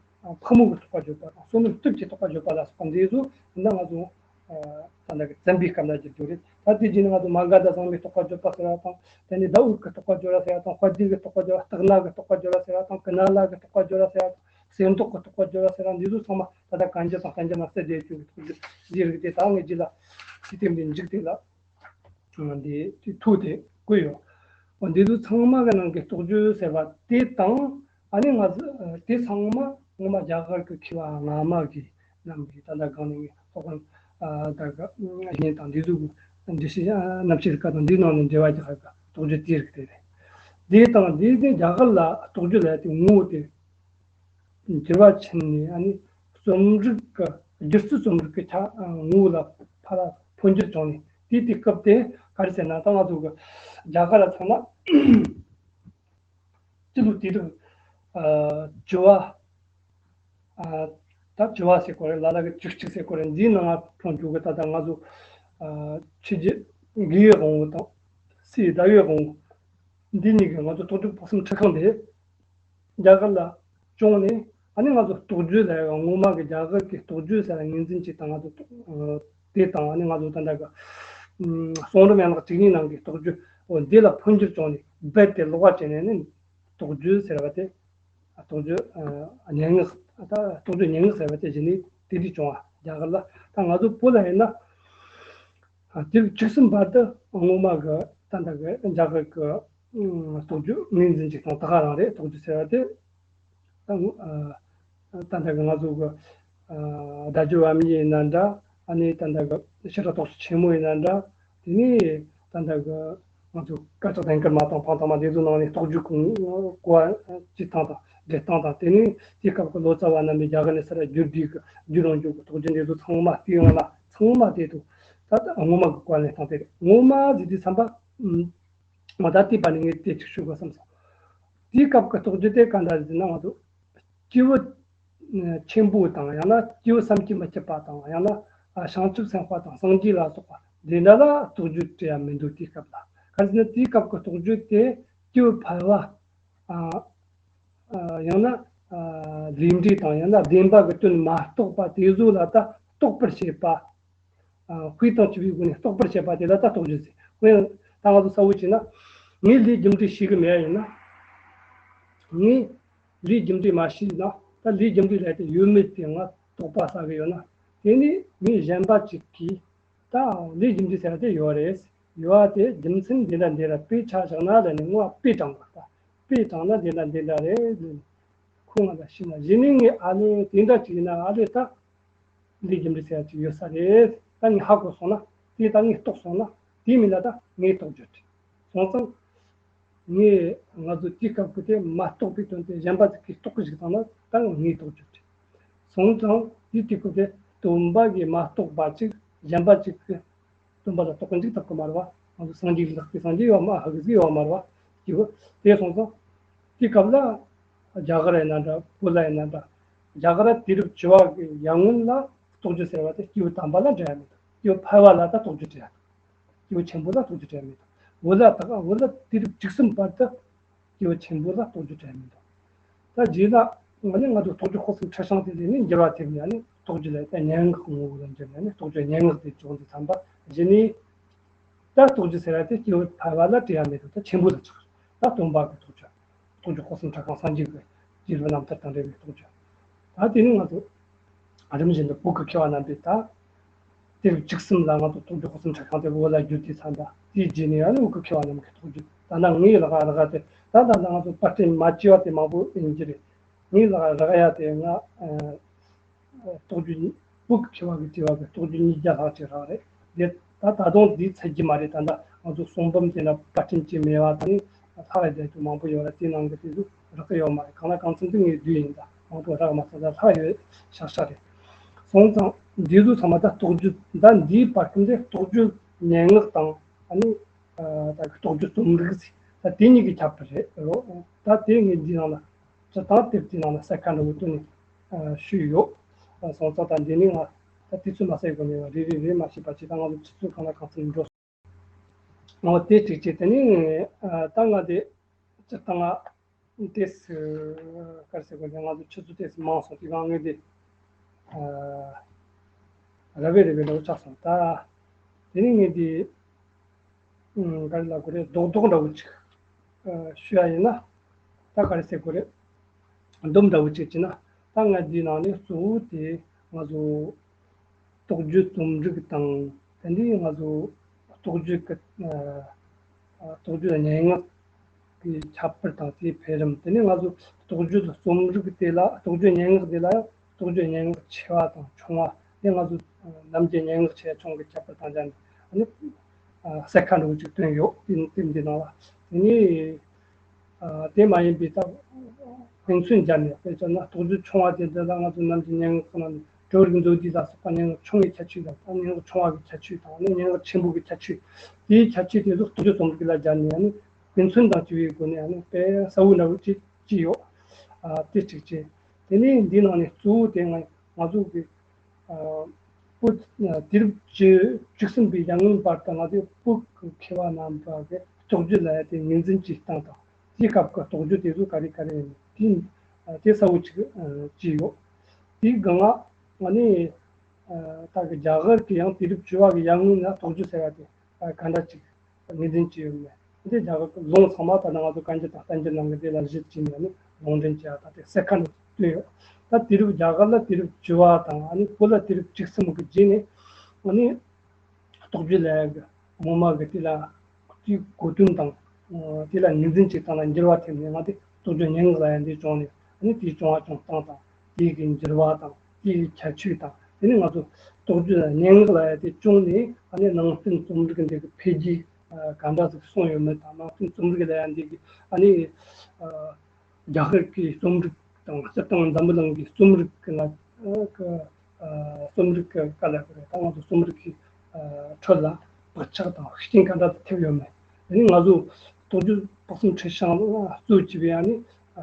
ཕག་མོ་གི་རྟོགས་པ་བརྗོད་པ་དང་བསོད་ནམས་སྟོབས་ཀྱི་རྟོགས་པ་བརྗོད་པ་ལ་སོགས་པ་འདི་ཚོ་ཡིན་ན་ང་ཚོ་ད་ལྟ་གི་བཙན་པོའི་སྐབས་ལ་བསྒྱུར་རྒྱུ་རེད། ད་དེ་རྗེས་ནས་ང་ཚོ་མ་ག་དྷ་བཟང་མོའི་རྟོགས་པ་བརྗོད་པ་ཟེར་བ་དང་དེ་ནས་ཟླ་འོད་ཀྱི་རྟོགས་པ་བརྗོད་པ་ཟེར་བ་དང་དཔལ་ལྡན་གྱི་རྟོགས་པ་བརྗོད་པ་སྟག་སྣ་གི་རྟོགས་པ་བརྗོད་པ་ཟེར་བ་དང་ཀུ་ན་ལ་གི་རྟོགས་པ་བརྗོད་པ་ཟེར་བ་དང་གསེར་མདོག་གི་རྟོགས་པ་བརྗོད་པ་ཟེར་བ་འདི་ཚོ་ཚང་མ་ད་ལྟ་གན་རྒྱ་དང་བསྟན་རྒྱ་མ་གསལ་བསྡད་བཅུག་གི་ཐུགས་རྒྱུད་འདིའི་རིགས་དེ་ད་ངས་རྗེས་ལ་ཚིག་དེ་འདི་མཇུག་དེ་ལ་འདི་ཐུགས་དེ་བཀོད་ཡོད། འོ་འདི་ཚོ་ཚང་མ་གི་ནང་གི་རྟོགས་བརྗོད་ཟེར་བ་དེ་དང་ཨ་ནི་ང་ཚོ་དེ་ཚང་མ་ངོ་མ་རྒྱ་གར་གི་མཁས་པ་སྔ་མ་གི་རྣམས་ཀྱིས་ད་ལྟ་གང་ནས་ངས་ཧོ་ཁོང་ད་ག་གཉེན་དང་འདི་ཚོ་གི་འདི་ཤེས་རྣམ་ཤེས་ཀ་དང་འདི་ནང་ནས་འབྲེལ་བ་རྒྱག་གི་རྟོགས་བརྗོད་དེ་རིགས་དེ་རེད། དེ་དང་དེ་དེ་རྒྱ་གར་ལ་རྟོགས་བརྗོད་ལ་དེ་ངོ་བོ་དེ། འགྱུར་བ་ཕྱིན་ནས་ཨ་ནི་རྩོམ་རིག་གི་སྒྱུ་རྩལ་རྩོམ་རིག་གི་ཆ་ངོ་བོ་ལ་ཕར་ལ་འཕོ་འགྱུར་བྱུང་ནས་དེའི་དུས་སྐབས་དེ་ག་རེ་ཟེར་ན་ད་ང་ཚོ་གི་རྒྱ་གར་ལ་མཚོན་ན་སྤྱི་ལོ་དུས་རབས་བཅུ་བ་ད་བཅུ་བ་ཟེར་གོ་རེད། ལ་ལ་གི་བཅུ་གཅིག་ཟེར་གོ་རེད། འདིའི་ནང་ལ་མཐོང་རྒྱུ་གི་ད་ལྟ་ང་ཚོ་ཆོས་རྗེ་དགེ་བའི་དབང་པོ་དང་སྲས་ཟླ་བའི་དབང་པོ་འདི་གཉིས་ཀྱི་ང་ཚོ་རྟོགས་བརྗོད་དཔག་བསམ་འཁྲི་ཁང་དེ། རྒྱ་གར་ལ་བྱུང་ནས་ཨ་ནི་ང་ཚོ་རྟོགས་བརྗོད་ལ་ཡང་ངོ་མ་གི་རྒྱ་གར་གྱི་རྟོགས་བརྗོད་ཟེར་ལ་ངོས་འཛིན་གྱི་དང་ང་ཚོ་དེ་དང་ཨ་ནི་ང་ཚོ་ད་ལྟ་གི་གསུང་རབ་ཡན་ལག་བཅུ་གཉིས་ནང་གི་རྟོགས་བརྗོད་འོ་འདི་ལ་འཕོ་འགྱུར་བྱུང་ནས་རྦད་དེ་ལོག་པ་བྱས་ནས་ནི་རྟོགས་བརྗོད་ཟེར་བ་དེ་རྟོགས་བརྗོད་སྙན་ངག་ད་རྟོགས་བརྗོད་སྙན་ངག་ཟེར་བ་དེ་གཞི་ནས་དེ་དུས་བྱུང་བ། རྒྱ་གར་ལ་ད་ང་ཚོ་བོད་ལ་ཡིན་ན། དེ་བཅུ་གསུམ་བར་དུ་ངོ་མ་གི་ད་ལྟ་གི་རྒྱ་གར་གི་རྟོགས་བརྗོད་ངོས་འཛིན་གྱི་སྟངས་ད་ག་རང་རེད། རྟོགས་བརྗོད་ཟེར་བ་དེ་ད་ད་ལྟ་གི་ང་ཚོ་གི་བརྡ་བརྒྱུད་པད་མ་ཡིན་ན་འདྲ། ཨ་ནི་ད་ལྟ་གི་ཕྱི་དྲོ་རྟོགས་བརྗོད་ཆེན་མོ་ཡིན་ན་འདྲ། དེ་ནས་ད་ལྟ་གི་ང་ཚོ་དཀར་ཆག་དང་དཀར་མ་དང་འཕང་ཐང་མ་དེ་ཚོ་ནང་ནས་རྟོགས་བརྗོད་གོ་བ་བྱེད་སྟངས་དང་འགྲེལ་སྟངས་དང་། དེ་ནས་དེའི་སྐབས་ཀྱི་ལོ་ཙཱ་བ་རྣམས་ནས་རྒྱ་གར་ནས་གསར་བསྒྱུར་དུས་ཀྱི་བསྒྱུར་རང་བསྒྱུར་གྱི་རྟོགས་བརྗོད་འདི་ཚོ་ཚང་མ་དེའི་ནང་ལ་ཚང་མ་དེ་དུ་ད་ལྟ་ངོ་མ་གི་བཀའ་ལས་སྟངས་དེ་རེད། ངོ་མ་ཟེར་དུས་ཙམ་པ་ང་ད་ལྟའི་བར་ནས་ངས་དེ་གཅིག་ཞུ་དགོས་བསམ་སོང་། དེའི་སྐབས་ཀྱི་རྟོགས་བརྗོད་དེ་ག་འདྲ་ཟེར་ན་ང་ཚོ་སྐྱེས་བུ་ཆེན་པོ་དང་ཡང་ན་སྐྱེས་བུ་བསམ་གྱིས་མི་ཁྱབ་པ་དང་ཡང་ན་བྱང་ཆུབ་སེམས་དཔའ་དང་སངས་རྒྱས་ལ་སོགས་པ་དེ་འདྲ་ལ་རྟོགས་བརྗོད་སྤྲད་ཡ་མི་འདུག་དེའི་སྐབས་ལ་ག་རེ་ཟེར་ན་དེའི་སྐབས་ཀྱི་རྟོགས་བརྗོད་དེ་སྐྱེས་བུ་ཕལ་པ། ཡང་ན་ལས་འབྲས་དང་ཡང་ན་བདེན་པ་གི་དོན་མ་རྟོགས་པ་དེ་ཚོ་ལ་ད་རྟོགས་པར་བྱེད་པ། དཔེ་དང་བཅས་པའི་སྒོ་ནས་རྟོགས་པར་བྱེད་པ་དེ་ལ་ད་རྟོགས་བརྗོད་ཟེར། དཔེར་ན་ད་ང་ཚོ་གསལ་བོ་བྱས་ན་ངས་ལས་རྒྱུ་འབྲས་ཤེས་གི་མེད་ཡིན་ན། ངས་ལས་རྒྱུ་འབྲས་མ་ཤེས་ན་ད་ལས་རྒྱུ་འབྲས་ལས་དེ་ཡོད་མེད་དེ་ང་དོགས་པ་ཟ་གི་ཡོད་ན། དེ་ནས་ངས་གཞན་པ་གཅིག་གིས་ད་ལས་རྒྱུ་འབྲས་ཟེར་བ་དེ་ཡོད་རེད། ཡོད་པ་དེ་རྒྱུ་མཚན་འདི་འདྲ་འདི་འདྲ་དཔེ་ཆ་བཞག་ན་ལ་ནི་ངོ་དཔེ་དྲངས་པ་ད། དཔེ་དྲངས་ན་འདི་འདྲ་འདི་འདྲ་རེད། ཁོང་ང་ལ་ཤི་ན་གཞི་ནས་ངས་ཨ་ལས་དེ་འདྲ་ཅིག་ཡིན་ན་ཨ་ལས་ད་ལས་རྒྱུ་འབྲས་ཟེར་ཡ་ཅིག་ཡོད་ས་རེད། ད་ངས་ཧ་གོ་སོང་ན་དེ་ད་ངས་རྟོགས་སོང་ན་དེའི་མིང་ལ་ད་ངས་རྟོགས་བརྗོད་བྲིས་སོང་ཙང་། ངས་ང་ཚོ་དེའི་སྐབས་ཀྱི་དེ་མ་རྟོགས་པའི་དོན་དེ་གཞན་པ་ཅིག་གིས་རྟོགས་ཀྱི་ཞིག་བཏང་ན་ད་ངས་རྟོགས་བརྗོད་བྲིས་སོང་ཙང་དེའི་དུས་སྐབས་དེ་སྟོན་པ་གིས་མ་རྟོགས་པ་ཅིག་གཞན་པ་ཅིག་གིས། སྟོན་པ་ལ་རྟོགས་པ་འཇུག་ཐུབ་ཀྱི་མ་རེད་བ། ང་ཚོ་སངས་རྒྱས་ཀྱི་ལག་པའི་སངས་རྒྱས་ཡོད་མ་ཧ་གི་ཟིག་ཡོད་མ་རེད་བ། ཅི་གོ། དེ་སོང་ཙང་། དེ་སྐབས་ལ་རྒྱ་གར་ཡིན་ན་འདྲ་བོད་ལ་ཡིན་ན་འདྲ། རྒྱ་གར་དུས་རབས་བཅུ་བ་གི་ཡར་སྔོན་ལ་རྟོགས་བརྗོད་ཟེར་བ་དེ་སྐྱེས་བུ་དམ་པ་ལ་འདྲ་ཡ་མི་འདུག་སྐྱེས་བུ་ཕལ་པ་ལ་ད་རྟོགས་བརྗོད་འདྲ་ཡ་འདུག་སྐྱེས་བུ་ཆེན་པོ་ལ་རྟོགས་བརྗོད་འདྲ་ཡ་མི་འདུག་བོད་ལ་ད་ག་བོད་ལ་དུས་རབས་བཅུ་གསུམ་བར་དུ་སྐྱེས་བུ་ཆེན་པོ་ལ་རྟོགས་བརྗོད་འདྲ་ཡ་མི་འདུག་ད་རྗེས་ལ་ང་ནི་ང་ཚོ་རྟོགས་བརྗོད་དཔག་བསམ་འཁྲི་ཤིང་དེ་ལས་ནི་འགྱུར་བ་ཐེབས་ནས་ནི་རྟོགས་བརྗོད་ལ་ད་སྙན་ངག་གི་ངོ་བོ་ལ་འགྱུར་ནས་ནི་རྟོགས་བརྗོད་སྙན་ངག་དེ་བྱུང་དུས་ཙམ་པ་གཞི་ནས་ད་རྟོགས་བརྗོད་ཟེར་བ་དེ་སྐྱེས་བུ་ཕལ་པ་ལ་དྲི་ཡ་མེད་དོ། ད་ཆེན་པོ་ལ་ཆགས། ད་སྟོན་པ་གི་རྟོགས་བརྗོད། རྟོགས་བརྗོད་དཔག་བསམ་འཁྲི་ཤིང་སངས་རྒྱས་ཀྱི་རྗེས་ལུས་རྣམ་ཐར་དང་འབྲེལ་བའི་རྟོགས་བརྗོད། ད་དེ་ནི་ང་ཚོ་རིམ་བཞིན་དུ་བོད་ཀྱི་མཁས་པ་རྣམ་པས་ད་དེ་རིགས་བཅུ་གསུམ་ལ་ང་ཚོ་རྟོགས་བརྗོད་དཔག་བསམ་འཁྲི་ཤིང་དེ་བོད་ལ་བསྒྱུར་དུས་ཙམ་པ་དེའི་རྗེས་ནས་ཡང་ནི་བོད་ཀྱི་མཁས་པ་རྣམས་ཀྱི་རྟོགས་བརྗོད། ད་ནི་ངའི་ལག་རག་དེ་ད་ད་ལྟ་ང་ཚོ་པར་སྐྲུན་མ་བྱས་པ་དེ་མང་པོ་ཡིན་གྱི་རེད། ངའི་ལག་རག་ཡ་དེ་ང་རྟོགས་བརྗོད་བོད་ཀྱི་མཁས་པ་གི་བྲིས་པ་གི་རྟོགས་བརྗོད་ཉིས་བརྒྱ་ལྷག་ཅིག་རག་རེད། དེ་ད་ད་དུང་འདིའི་ཚད་ཀྱི་མ་རེད། ད་ལྟ་ང་ཚོ་གསུང་འབུམ་དེ་འདྲ་པར་སྐྲུན་བྱས་མེད་པ་དང་ལྷག་ཡོད་དེ་ཚོ་མང་པོ་ཡོད་རེད། དེའི་ནང་གི་དེ་ཚོ་རག་གི་ཡོད་མ་རེད། གང་ལ་གང་འཚམ་དེ་ངས་བསྡུས་ཡིན། ད་མང་པོ་རག་མ་སོང་། ད་ལྷག་ཡོད་ཤག་ཤག་རེད། སོང་ཙང་འདི་ཚོ་ཚང་མ་ད་རྟོགས་བརྗོད། ད་འདིའི་པར་སྐྲུན་དེ་རྟོགས་བརྗོད་སྙན་ངག་དང་ཨ་ནི་ད་རྟོགས་བརྗོད་རྩོམ་རིག་ཟེར་ད་དེ་གཉིས་ཀྱི་ཁྱད་པར་རེད་རོ། ད་དེ་ངས་འདིའི་ནང་ལ་སྤྱིར་བཏང་དེབ་དེའི་ནང་ལ་གསལ་ཁ་འདྲ་བོ་བཏོན་ནས་ཞུས་ཡོད། སོང་ཙང་ད་འདི་ནི་ང་ད་དུས་ཚོད་མ་ཟད་གོ་ནས་རེ་རེ་རེ་མ་བྱས་པ་ཅིག་ད་ང་ཚོ་ཆུ་ཚོད་གང་ལ་གང་འཚམ་འགྲོ། འོ་དེ་གཅིག་བྱས། དེ་ནི་ད་ང་དེ་སྤྱིར་བཏང་ང་དེ་ག་རེ་ཟེར་དགོས་རེད། ང་ཚོ་ཆུ་ཚོད་དེ་མང་སོང་། དེ་གང་ངས་དེ་ར་བའི་ར་བའི་འདྲ་བོ་ཆགས་སོང་། ད་དེ་ནི་ངས་དེ་ག་རེ་ལབ་དགོས་རེད། རྡོག་རྡོག་འདྲ་བོ་ཅིག་ཞུ་ཡ་ཡིན་ན། ད་ག་རེ་ཟེར་དགོས་རེད། སྡོམ་འདྲ་བོ་ཅིག་བྱས་ན། ད་ང་འདིའི་ནང་ནས་གཙོ་བོ་དེ་ང་ཚོ་རྟོགས་བརྗོད་རྩོམ་རིག་དང་། དེ་འདྲའི་ང་ཚོ་རྟོགས་བརྗོད་ཀྱི་རྟོགས་བརྗོད་སྙན་ངག་གི་ཁྱད་པར་དང་དེའི་འཕེལ་རིམ། དེ་ནས་ང་ཚོ་རྟོགས་བརྗོད་རྩོམ་རིག་དེ་ལ་རྟོགས་བརྗོད་སྙན་ངག་དེ་ལ་ཡང་རྟོགས་བརྗོད་སྙན་ངག་ཆེ་བ་དང་ཆུང་བ། དེ་ང་ཚོ་ནམ་རྒྱུན་སྙན་ངག་ཆེ་ཆུང་གི་ཁྱད་པར་དང་སྦྱར་ནས་ཨ་ནི་གསལ་ཁ་འདྲ་བོ་ཅིག་བཏོན་ཡོད། དེ་དེ་འདི་ནང་ལ། དེ་ནས་དེ་མ་ཡིན་པའི་ད་དཔེ་མཚོན་སྦྱར་ནས། དཔེ་མཚོན་ན་རྟོགས་བརྗོད་ཆུང་བ་དེ་འདི་ལ་ང་ཚོ་ནམ་རྒྱུན་སྙན་ངག་ཁོ་ན་ནས་འགྲོ་རིག་མཛོད་བསྡུས་ལ་སོགས་པ་སྙན་ངག་ཆུང་བའི་ཁྱད་ཆོས་དང་། ད་སྙན་ངག་ཆུང་བ་གི་ཁྱད་ཆོས་དང་། ཨ་ནི་སྙན་ངག་ཆེན་པོ་གི་ཁྱད་ཆོས། དེའི་ཁྱད་ཆོས་དེ་ཚོ་རྟོགས་བརྗོད་རྩོམ་རིག་ལ་སྦྱར་ནས་ཨ་ནི་དཔེ་མཚོན་དང་བཅས་པའི་སྒོ་ནས་ཨ་ནི་དཔེ་གསལ་བོ་འདྲ་བོ་ཅིག་བྲིས་ཡོད། ཨ་དེ་གཅིག་བྱས། དེ་ནས་འདིའི་ནང་ནས་གཙོ་བོ་དེ་ང་ང་ཚོ་གི་ཨ་བོད་དུས་རབས་བཅུ་བཅུ་གསུམ་པའི་ཡར་སྔོན་བར་དུ་ང་ཚོའི་བོད་ཀྱི་མཁས་པ་རྣམ་པ་གི་རྟོགས་བརྗོད་ལབ་ཡ་དེ་ངོས་འཛིན་བྱེད་སྟངས་དང་། དེའི་སྐབས་ཀྱི་རྟོགས་བརྗོད་དེ་ཚོ་ག་རེ་ག་རེ་ཡིན་དེ་དེ་གསལ་བོ་ཅིག་བྲིས་ཡོད། དེའི་སྒང་ང་ནི་ད་གི་རྒྱ་གར་གྱི་ཡང་དུས་རབས་བཅུ་བ་གི་ཡར་སྔོན་ལ་རྟོགས་བརྗོད་ཟེར་བ་དེ་ག་འདྲ་ཅིག་ངོས་འཛིན་བྱས་ཡོད་མེད། འདི་རྒྱ་གར་གྱི་ལུང་ཚང་མ་ད་ནང་ང་ཚོ་བཀའ་འགྱུར་དང་བསྟན་འགྱུར་ནང་གི་དེ་ལ་གཞི་བྱས་ནས་ནི་ལུང་འདྲེན་བྱས་ཡ་ད་དེ་གསལ་ཁ་འདྲ་བཏོན་ཡོད། ད་དུས་རབས་རྒྱ་གར་ལ་དུས་རབས་བཅུ་བ་དང་ཨ་ནི་བོད་ལ་དུས་རབས་བཅུ་གསུམ་གྱི་རྗེས་ནས་ཨ་ནི་རྟོགས་བརྗོད་ལབ་ཡ་གི་ངོ་མ་གི་དེ་ལ་དེའི་གོ་དོན་དང་དེ་ལ་ངོས་འཛིན་བྱེད་སྟངས་ལ་འགྱུར་བ་ཐེབས་ནས་ང་དེ་རྟོགས་བརྗོད་སྙན་ངག་ལབ་ཡ་འདི་བྱུང་ནས་ཨ་ནི་དེའི་བྱུང་བ་བྱུང་སྟངས་དང་། དེའི་གི་འགྱུར་བ་དང་། དེའི་ཁྱད་ཆོས་དང་། དེ་ནི་ང་ཚོ་རྟོགས་བརྗོད་སྙན་ངག་ལབ་ཡ་དེ་བྱུང་ནས་ཨ་ནི་ནང་བསྟན་རྩོམ་རིག་འདི་གི་འཕེལ་རྒྱས་ག་འདྲ་ཟིག་སོང་ཡོད་མེད་དང་། ནང་བསྟན་རྩོམ་རིག་ལབ་ཡ་འདི་གི་ཨ་ནི་རྒྱ་གར་གྱི་རྩོམ་རིག་དང་སྤྱིར་བཏང་འཛམ་བུ་གླིང་གི་རྩོམ་རིག་གི་ལ་གི་རྩོམ་རིག་གི་ག་ལ་གི་རེད། ད་ང་ཚོ་རྩོམ་རིག་གི་ཁྲོད་ལ་བག་ཆགས་དང་ཤུགས་རྐྱེན་ག་འདྲ་ཐེབས་ཡོད་མེད། དེ་ནི་ང་ཚོ་རྟོགས་བརྗོད་དཔག་བསམ་འཁྲི་ཤིང་གཙོ་བྱས་པའི་ཨ་ནི་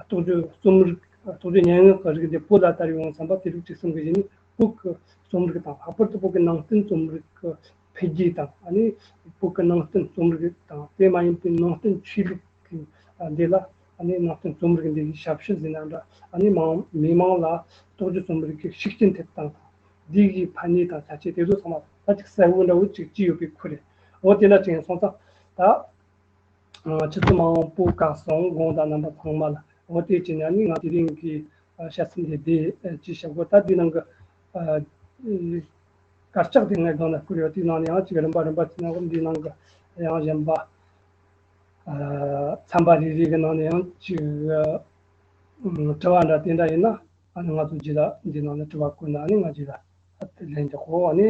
རྟོགས་བརྗོད་རྩོམ་རིག་རྟོགས་བརྗོད་སྙན་ངག་གི་རིགས་འདི་བོད་ལ་དར་ཡོང་བསམ་པ་དུས་རབས་བཅུ་གསུམ་གྱི་རྗེས་ནས་བོད་ཀྱི་རྩོམ་རིག་དང་། ལྷག་པར་དུ་བོད་ཀྱི་ནང་བསྟན་རྩོམ་རིག་གི་འཕེལ་རྒྱས་དང་། ཨ་ནི་བོད་ཀྱི་ནང་བསྟན་རྩོམ་རིག་དང་། དེ་མ་ཡིན་པའི་ནང་བསྟན་ཆོས་ལུགས་ཀྱི་འདི་ལ་ཨ་ནི་ནང་བསྟན་རྩོམ་རིག་འདི་གི་ཞབས་ཞུ་ཟེར་ན་འདྲ། ཨ་ནི་མང་མི་མང་ལ་རྟོགས་བརྗོད་རྩོམ་རིག་གི་ཤུགས་རྐྱེན་ཐེབས་སྟངས་དང་། འདི་གི་ཕན་ནུས་དང་ཁྱད་ཆོས་དེ་ཚོ་ཚང་མ་ད་ཅིག་གསལ་བོ་འདྲ་བོ་ཅིག་བྲིས་ཡོད་པའི་ཁུལ་རེད། འོ་དེ་འདྲ་ཅིག་ཡིན་སོང་ཙང་ད། ཆུ་ཚོད་མང་པོ་བཀག་སོང་། དགོངས་དག་རྣམ་པ་ཚང་མ་ལ། འོ་དེ་བྱས་ནས་ནི་ང་དེ་རིང་གི་བཤད་སེམས་དེ་བསྡད་ཅེས་བཤད་དགོས། ད་འདི་ནང་གི་དཀར་ཆག་དེ་ངས་སྒང་ལ་བསྐུར་ཡོད། དེའི་ནང་ནས་ཡང་ཅིག་རིམ་པ་རིམ་པ་བྱས་ན། འོ་འདིའི་ནང་གི་ཡང་གཞན་པ་ཚན་པ་རེ་རེ་གི་ནང་ནས་ཡང་ཅིག་དྲི་བ་འདྲ་དེ་འདྲ་ཡིན་ན། ཨ་ནི་ང་ཚོ་རྗེས་ལ་འདི་ནང་ལ་དྲི་བ་བཀོད་ན་ཨ་ནི་ང་རྗེས་ལ་ལན་རྒྱག་གོ། ཨ་ནི་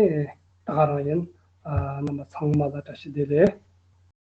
ད་ག་རང་ཡིན། རྣམ་པ་ཚང་མ་ལ་བཀྲ་ཤིས་བདེ་ལེགས།